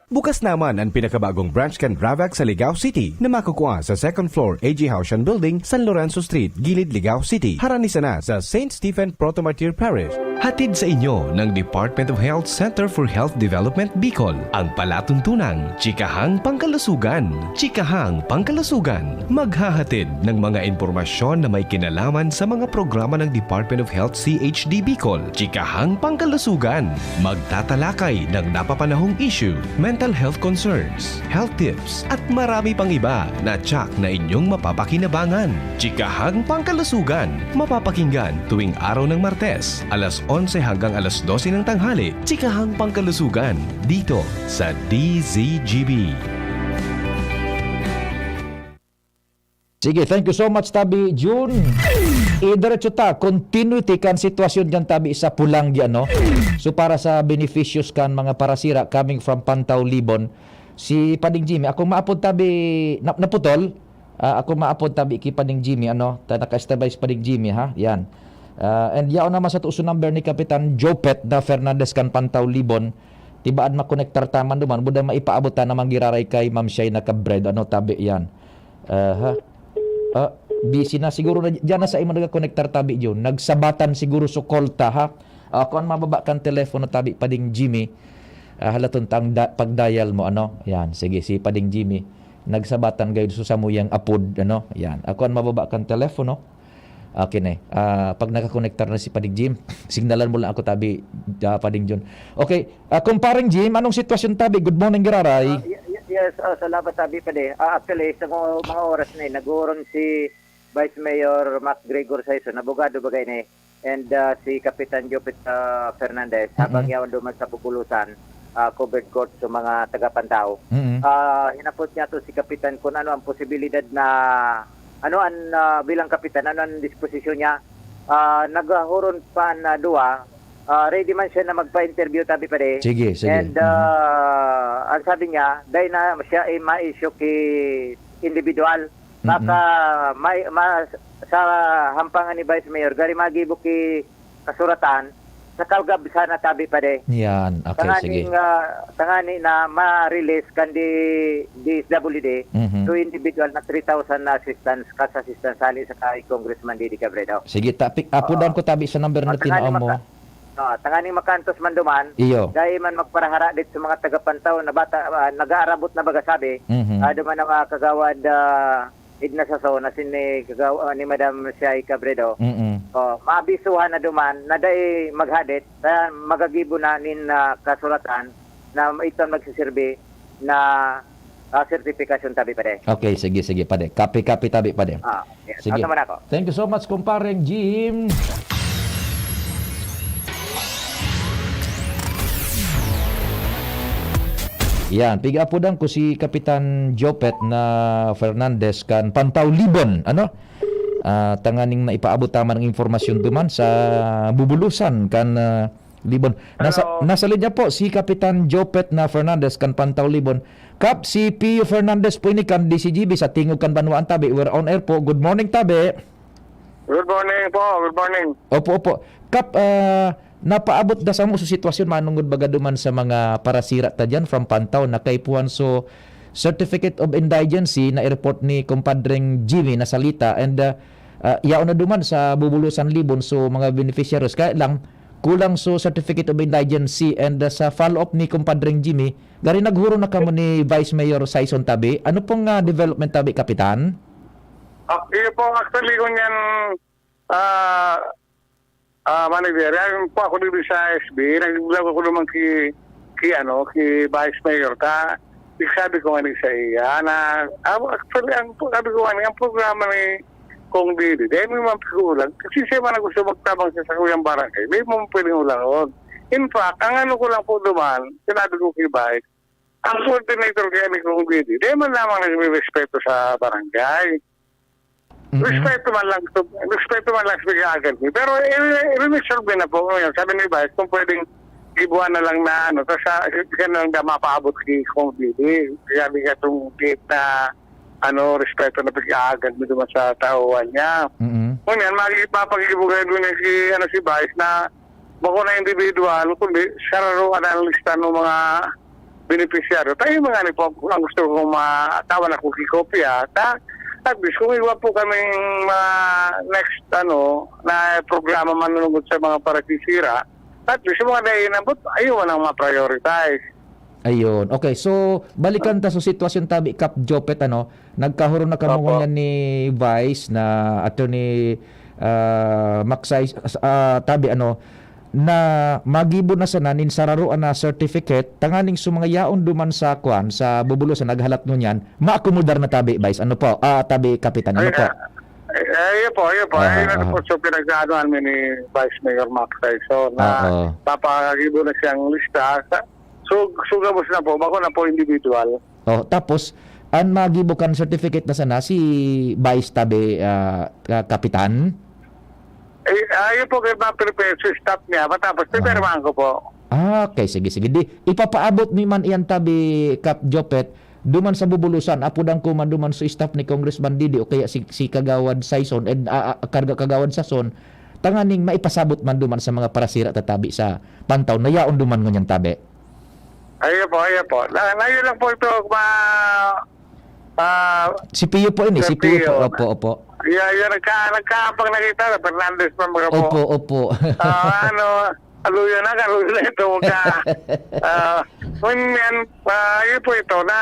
Bukas naman an pinakabagong branch kan Ravax sa Ligao City na makukua sa second floor A G Haushan Building, San Lorenzo Street, Gilid, Ligao City, harani sana sa Saint Stephen Proto-Martyr Parish. Hatid sa inyo ng Department of Health Center for Health Development Bicol, ang palatuntunang Chikahang Pangkalusugan. Chikahang Pangkalusugan, maghahatid ng mga impormasyon na may kinalaman sa mga programa ng Department of Health C H D Bicol. Chikahang Pangkalusugan, magtatalakay ng napapanahong issue, mental health concerns, health tips, at marami pang iba na tiyak na inyong mapapakinabangan. Chikahang Pangkalusugan, mapapakinggan tuwing araw ng Martes, alas onse hanggang alas dose ng tanghali. Chikahang Pangkalusugan, dito sa D Z G B. Sige, thank you so much, Tabi Jun. Idiretso ta, continuity kan sitwasyon dyan, Tabi, sa Pulanggi, ano? So, para sa beneficios kan mga parasira coming from Pantaw, Libon, si Pading Jimmy, akong maapod, Tabi, na-, naputol? Ah, akong maapod, Tabi, ki Pading Jimmy, ano? Ta-, naka-standby si Pading Jimmy, ha? Yan. Ah, and yaon naman sa tuso number ni Kapitan Jopet na Fernandez kan Pantaw, Libon. Tibaan makonektar ta man duman, buda maipaabot ta naman giraray kay Ma'am Shaina Cabredo, ano, Tabi, yan. Aha. Ah, busy na siguro na, diyan na sa imo nagkakonektar, Tabi Jun. Nagsabatan siguro so call ta, ha? Ah, kung mababa kang telepono, Tabi, Pading Jimmy, ah, halaton ta ang da-, pag-dial mo, ano? Yan, sige, si Pading Jimmy. Nagsabatan gayud so samuyang apod, ano? Yan. Ah, kung mababa kang telepono, okay na eh. Ah, pag nakakonektar na si Pading Jim, signalan mo lang ako, Tabi, ah, Pading Jun. Okay, Ah, Kumpareng Jim, anong sitwasyon, Tabi? Good morning, Giraray. Ah, y-, y-, yes, ah, salamat, Tabi, padi. Ah, actually, sa mga, mga oras na yun, naghuhuron si Vice Mayor Mac Gregor Sison, abogado bagay ni, and, ah, si Kapitan Jopet, ah, Fernandez, habang Mm-mm. yaon duman sa Bubulusan, ah, covered court sa mga taga-Pantaw. Mm-mm. Ah, hinapot niya to si Kapitan kung ano ang posibilidad na, ano ang, ah, bilang kapitan, ano ang disposisyon niya. Ah, naghuhuron pa na duwa, ah, ready man siya na magpa-interview, Tabi, padi. Sige, sige. And, Mhm. ah, ang sabi niya, dai na siya, eh, ma-issue ki individual. Mm-mm. Baka may, ma-, sa hampangan ni Vice Mayor, gari magibo ki kasuratan, sa Calgab sana, Tabi, padi. Yan. Okay, sige. Tanganing, ah, tangani na ma-release kan di, D S W D, Mhm. to individual na three thousand na assistance, cash assistance, hali sa kay Congressman Didi Cabredo. Sige, tapi-, apudan Oo. ko, Tabi, sa number Ah, na tangani tinao mo. maka-, ah, tanganing makantos man duman, Iyo. dai man magparahara dit sa mga taga-Pantaw na bata, ah, nag-aarabot na baga sabi, Mhm. ah, duman ang mga kagawad, ah, Ignacio Sasao, na si ni kagaw-, ah, ni Madam Shai Cabredo. Mm-mm. Oh, maabisuhan na duman na dai maghadit, kaya magagibo na nin, ah, kasulatan na ito ang magsiserbi na, ah, sertifikasyon, Tabi, padi. Okay, sige, sige, padi. Copy, copy, Tabi, padi. Ah, yes. Sige. Ano man ako? Thank you so much, Kumpareng Jim. Yan, pigapudan ko si Kapitan Jopet na Fernandez kan Pantaw, Libon, ano? Ah, tanganing na ipaabot ta man ang impormasyon duman sa Bubulusan kan, ah, Libon. Nasa, Hello. nasa linya po si Kapitan Jopet na Fernandez kan Pantaw, Libon. Kap, si Pio Fernandez po ini kan D C G B sa tingog kan banwaan, Tabi. We're on air po. Good morning, Tabi. Good morning po. Good morning. Opo, opo. Kap, ah, napaabot na samo so sitwasyon manungod baga duman sa mga parasira ta diyan from Pantaw na kaipuhan so certificate of indigency na i-report ni Kumpadreng Jimmy na salita and, ah, ah, yaon na duman sa Bubulusan, Libon so mga beneficiaries. Kaya lang, kulang so certificate of indigency and, ah, sa follow-up ni Kumpadreng Jimmy, gari naghuron na kamo ni Vice Mayor Sison, Tabi. Ano pong, ah, development, Tabi, Kapitan? Ah, iyo po, actually, kung yan, ah, ah, manager, yan po ako dito sa S B, nag-vlog ako naman ki, ki, ano, ki Vice Mayor ta. Sabi ko nga ni sa iya na, ah, actually, ang, sabi ko nga ni, ang programa ni Kong Didi, dahil may mga pag-uulan, kasi siya man ang gusto magtabang sa sakuyang barangay, may mga pwedeng ulangon. In fact, ang ano ko lang po duman, sinabi ko kay Vice, ang coordinator kaya ni Kong Didi, dahil man lamang nagre-respeto sa barangay. Mm-mm. Respeto man lang, respeto man lang sa pag-aagad mo. Pero i-, i-resolve na po ngayon. Sabi ni Vice, kung pwedeng gibuan na lang na ano, tas sa, kaya na lang na mapaabot kay Kong Didi. Kaya di ka itong gate na, ano, respeto na pag-aagad mo naman sa tauhan niya. Mm-mm. Ngunyan, magi-, mapag-iibugay doon yung si, ano, si Vice na bako na individual, kundi sararoan na ang lista ng mga benepisyaryo. Tayo mga ni po, ang gusto kong matawan ako kikopya, ta, at least kung iwa po kaming mga next, ano, na programa manunungod sa mga parasisira, at least yung mga naiinabot, ayun ang ma-prioritize. Ayun. Okay, so, balikan ta sa sitwasyon, Tabi, Kap Jopet, ano, nagkahuron na kamo Opo. ngunyan ni Vice na Attorney, ah, Maksay, ah, Tabi, ano, na magibo na sana nin sararoan na certificate, tanganing sa mga yaon duman sa, kwan, sa Bubulusan, naghalat ngunyan, maakomodar na, Tabi, Vice. Ano po? Ah, Tabi, Kapitan, ano Ay, po? ah, ay, ayun po, ayun po. Aha, Ayun na aha. po, so, pinag-aanuhan mi ni Vice Mayor Maksay. So, na Oo. papagibo na siyang lista. Sa, so, so, gabos na po, bako na po individual. Oh, tapos, An magibo kan certificate na sana si Vice tabi, ah, ka-, Kapitan? Eh, ah, yun po, kaya ma-prepare sa staff niya. Matapos, Ah. pipirmahan ko po. Ah, okay. Sige, sige. Di, ipapaabot mi man iyan tabi, Kap Jopet, duman sa Bubulusan, apodan ko man duman sa staff ni Congressman Didi o kaya si, si Kagawad Saison, and, ah, ah, Karga-, Kagawad Sason, tanganing maipasabot man duman sa mga parasira tatabi sa Pantaw na yaon duman ngunyan tabi. Ayun po, ayun po. Na, ngayon lang po ito, ma-, ah, Si Pio po ini, si Sir Pio po. Pio. Opo, opo. Yeah, yeah, nagka-, nagkaabang na kita, Fernandez pa mga po. Opo, opo. Ah, ano, kaluyo na, kaluyo na ito, magka-, ah, yun yan, ah, yun po ito, na,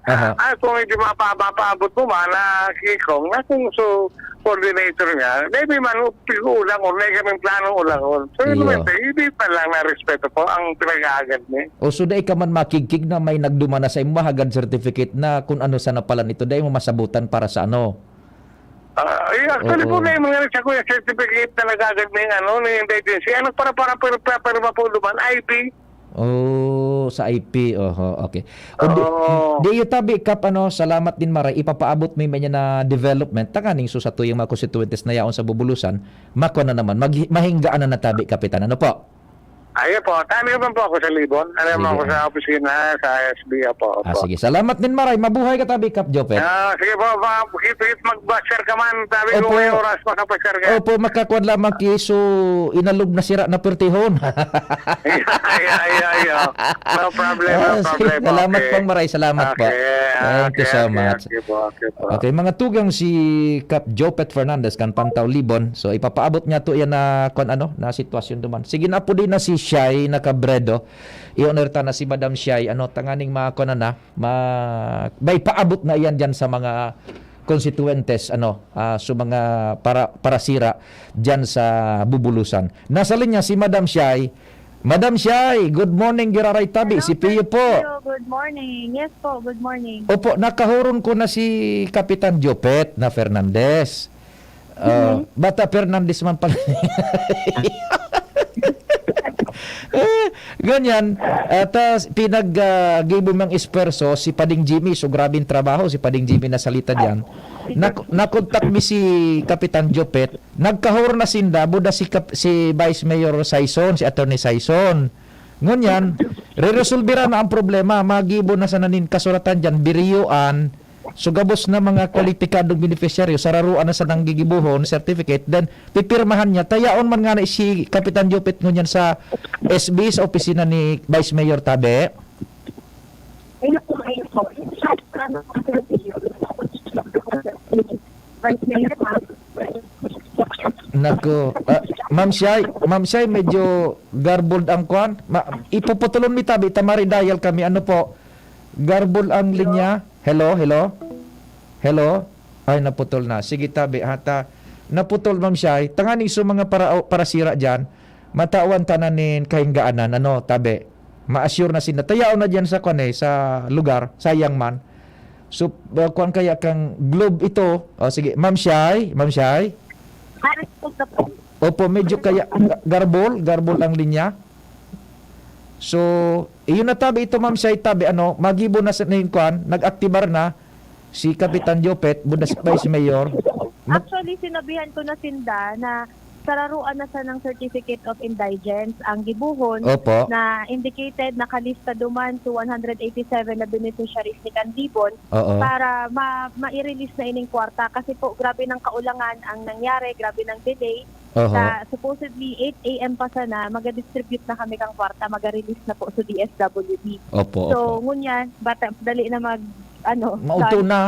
Ah, aha. ah, kung hindi mapa-, mapaabot mo man, na kikong, na kung so, coordinator niya, maybe man, ulang-on, may kaming planong ulang-on. So, yun Iyo. naman, hindi pa lang na respeto po ang pinag-aagad niya. O, so, dai ka man makigkig na may nagduman na sa imo, hagad certificate na kung ano sana pala nito, dai mo masabutan para sa ano? Ah, eh, actually po, Oo. may mga sa kuya certificate na nagagad may ano, may indigency. Ano, para, para, para, para, para po duman, I P. Oh, sa I P, oho, okay. O, di, Oo. di iyo tabi, Kap, ano, salamat din, Maray. Ipapaabot mi man yan na development, tanganing so sa tuyang mga konstituyentes na yaon sa Bubulusan, makwa na naman, mag-, mahinggaan na natabi, Kapitan. Ano po? Ayun po, tabi naman po ako sa Libon. Ano naman Sige. ako sa opisina, sa S B, opo, Ah, opo. sige. Salamat din, Maray. Mabuhay ka tabi, Kap Jopet. Ah, sige po, ma-, hit, hit, mag-basher ka man. Sabi ko, Opo. may oras, makapasyar ka. Opo, makakuan lamang ki, so, inalog na sira na pertihon. Ay, ay, ay, ay. No problem, no Ah, sige. problem. Salamat Okay. pong maray. Salamat po. Okay, Thank you okay, so okay, much. okay po, okay po. Okay, mga tugang si Kap Jopet Fernandez kan Pantaw Libon. So, ipapaabot niya to yan na, kung ano, na sitwasyon duman. Sige na po din na si Shai na Cabredo. I-honor ta na si Madam Shai. Ano, tanganing mga, kung ano na, ma-, may paabot na yan dyan sa mga konstituentes, ano, ah, sa mga para, parasira dyan sa Bubulusan. Nasa linya si Madam Shai. Madam Shai, good morning, giraray tabi. Hello, Si Pio Sir po. Pio. Good morning. Yes po, good morning. Opo, nakahuron ko na si Kapitan Jopet na Fernandez. Ah, Mhm. Bata Fernandez man pala. Eh, ganyan. At, ah, pinag, ah, gibo mang esfuerzo si Pading Jimmy. So, grabing trabaho si Pading Jimmy na salita diyan. Nak-, nakontak mi si Kapitan Jopet. Nagkahor na sinda, buda si Kap-, si Vice Mayor Saison, si Attorney Saison. Ngunyan, reresolbira na ang problema. Magibo na sana nin kasuratan diyan, biriyoan. So, gabos na mga kwalipikadong benepisyaryo, sararoan na sa nanggigibohon, certificate, then pipirmahan niya. Tayaon man nga na si Kapitan Jopet ngunyan sa S B, sa opisina ni Vice Mayor Tabe. Nako, ah, Ma'am Shai, Ma'am Shai, medyo garbled ang kwan. Ma-, ipuputulon mi tabi, ta mari-dial kami. Ano po? Garbled ang Hello? linya. Hello, hello? Hello? Ay, naputol na. Sige, tabi, ha, ta-, naputol, Ma'am Shai. Tanganing sa mga para-, parasira diyan, matawan ta na nin kahinggaanan, ano, tabi. Ma-assure na sinda. Tayaon na diyan sa, kwan, eh, sa lugar, sayang man. So, uh, kwan kaya kang Globe ito. O, sige, Ma'am Shai, Ma'am Shai. Opo, medyo kaya ga-, garbol, garbol ang linya. So, iyon na tabi ito, Ma'am Shai, tabi, ano, magibo na sa ning kwan, nag-aktibar na si Kapitan Jopet, buda si Vice Mayor. Mag- Actually, sinabihan ko na sinda na sararoan na sa ng Certificate of Indigence ang gibohon Opo. na indicated, nakalista duman sa one hundred eighty-seven na beneficiaries ni Candibon Oo. para ma-, ma-release na ining kwarta. Kasi po, grabe ng kaulangan ang nangyari, grabe ng delay. Oho. Sa supposedly eight A M pa sana, maga-distribute na kami kang kwarta, maga-release na po sa D S W D. Opo, So, opo. ngunyan, bata, dali na mag, ano, Maudto start. na.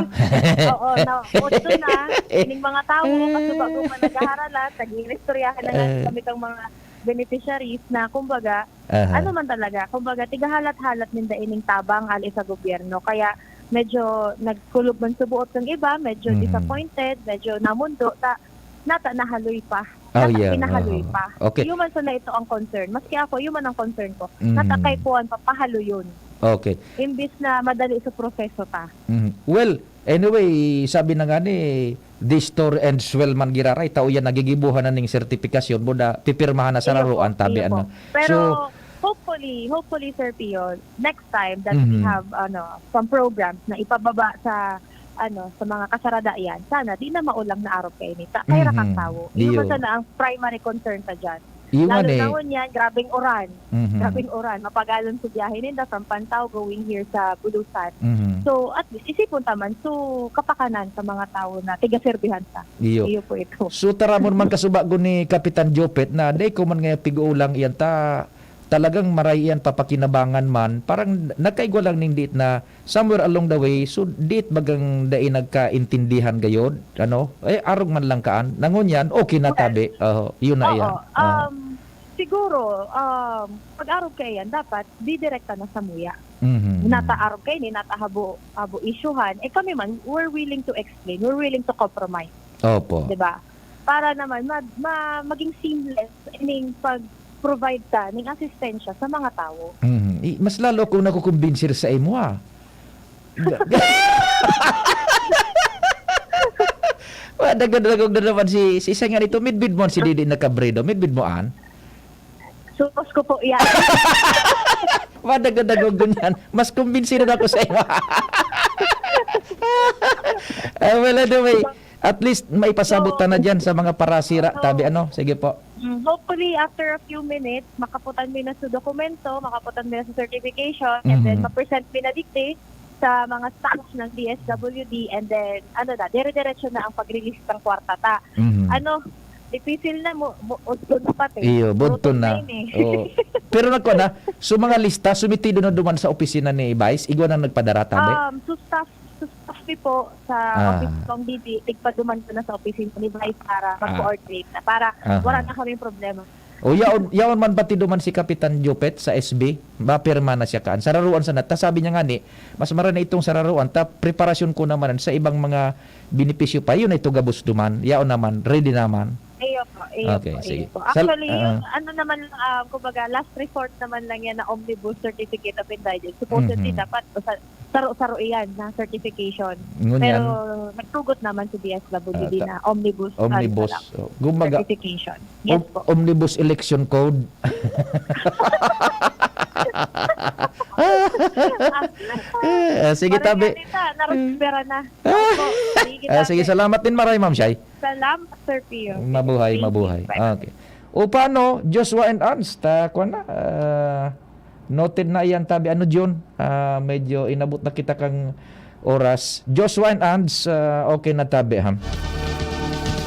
Oo, na, udto na. Ining mga tawo, kasi bago pa naghaharalat, nag-iistoryahan na nga Eh. kami kang mga beneficiaries na, kumbaga, Aha. ano man talaga, kumbaga, tigahalat-halat ninda ining tabang ali sa gobyerno. Kaya, medyo nagkulog man sa buot ng iba, medyo Mhm. disappointed, medyo namundo, ta-, nata nahaloy pa. Oh, Nata yeah. pinahaluy Aha. pa. Okay. Iyo man sana ito ang concern. Maski ako, iyo man ang concern ko. Mhm. Nata kay kuwan pa, pahaluyon. Okay. Imbis na madali sa proseso ta. Mhm. Well, anyway, sabi na nga ni, "This story ends well man giraray." Tao yan, nagigibuhan na ning sertipikasyon, buda, pipirmahan na sa Iyo po, raruan, tabi, iyo po. ano. Pero, So, hopefully, Hopefully, hopefully, Sir Pio, next time that we Mhm. have, ano, some programs na ipababa sa, ano, sa mga kasaradayan, sana di na maulang na arog kaini ta-, kay Mhm. rakang tawo. Iyo man Iyo. sana ang primary concern ta diyan. Iyo Lalo man eh. na ngunyan, grabeng uran. Mhm. Grabeng uran. Mapagalon sa biyahe ninda from Pantao going here sa Bulusan. Mhm. So, at least, isipon ta man. So, kapakanan sa mga tawo na tigaserbihan ta. Iyo. Iyo po ito. So, taramon man kasubago ni Kapitan Jopet na dai ko man ngayon pig-uulang iyan ta talagang maray iyan papakinabangan man. Parang nagkaigwa lang ning diit na somewhere along the way, so diit bagang dai nagkaintindihan gayod, ano? Eh, arog man lang kaan. Nangunyan, okay na Well, tabi. Oho, yun na oo, iyan. Oho. um, siguro, um, pag-arog kaiyan, dapat didirekta na sa muya. Mhm, Nata mhm. arog kaini, nata habo, habo isyuhan. Eh, kami man, we're willing to explain. We're willing to compromise. Opo. Di ba? Para naman mag-, ma-, maging seamless ining pag-provide ta ning asistensya sa mga tawo. Mhm. I-, mas lalo akong nakukumbinsi sa imo, ah. Ga-, ga-, Wa, dagdag-dagdag na naman si, si Isay nga nito, midbid mo an si Didi na Cabredo, midbid mo an? Supos ko po yan. Wa, dagdag-dagdag na yan. Mas kumbinsi na ako sa imo. Ah, well, anyway, at least maipasabot ta na dyan sa mga parasira. Tabi, ano? Sige po. Mm, hopefully, after a few minutes, makaputan mi na sa dokumento, makaputan mi na sa certification, and then Mhm. ma-present mi na digdi sa mga staffs ng D S W D, and then, ano na, dire-diretso na ang pag-release ng kwarta ta. Mhm. Ano, difícil na mo, mo, udto na pati. Iyo, budto Gutom na. na yun eh. Oo. Pero nagkuha na, so mga lista, sumitido na duman sa opisina ni Vice, igwa nang nagpadara, tabi? Um, so staff, so staff mi po sa Ah. office kong D D, tigpaduman ko na sa opisina ni Vice para Ah. mag-coordinate na, para Aha. wala na kaming problema. O, yaon, yaon man pati duman si Kapitan Jopet sa S B, mapirma na siya kaan. Sararuan sana. Ta sabi niya ngani, mas marana itong sararuan, ta preparasyon ko naman sa ibang mga benepisyo pa. Yun na ito gabos duman. Yaon naman, ready naman. Iyo po, iyo Okay, po, sige. iyo po. Sal-, Actually, yung ah. ano naman lang, ah, kumbaga, last resort naman lang yan na omnibus certificate of indulgence. Supposedly, Mhm. dapat sa-, saro-saro iyan na certification. Ngunyan. Pero nagtugot naman si D S W D Ah, ta-, na omnibus, ano omnibus. lang, Oh, kumbaga, certification. Yes om-, po. omnibus election code. Eh, ah, sige, Parang tabi. yan, ita, narespera na. Opo, sige, Ah, sige, tabi. salamat din maray, Ma'am Shai. Salamat, Sir Pio. Mabuhay, Thank you. mabuhay. Bye-bye. Okay. O, paano, Joshua and Ernst? Ah, kuwan na, ah, noted na iyan, tabi. Ano, Jun? Ah, medyo inabot na kita kang oras. Joshua and Ernst, ah, okay na, tabi, ha?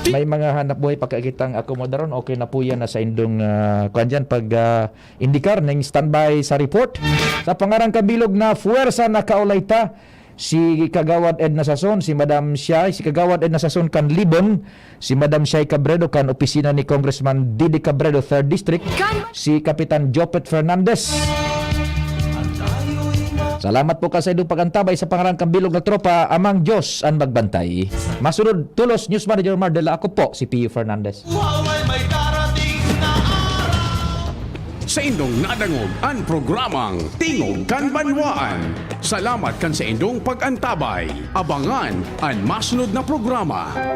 May mga hanap buhay pa kakitang akomodaron. Okay na po yan na sa indong, ah, kuwan dyan, pag, ah, indikar ning standby sa report. Sa pangarang kabilog na puwersa, nakaulay ta. Si Kagawad Edna Sason, si Madam Shai, si Kagawad Edna Sason kan Libon, si Madam Shai Cabredo kan opisina ni Congressman Didi Cabredo, Third District, si Kapitan Jopet Fernandez. Salamat po kan saindong pag-antabay. Sa pangaran kan bilog na tropa, Amang Diyos an magbantay. Masunod, Tulos, News Manager Mardela, ako po si Pio Fernandez. Buhay may darating na araw. Saindong nadangog an programang Tingog kan Banwaan. Salamat kan saindong pag-antabay. Abangan an masunod na programa.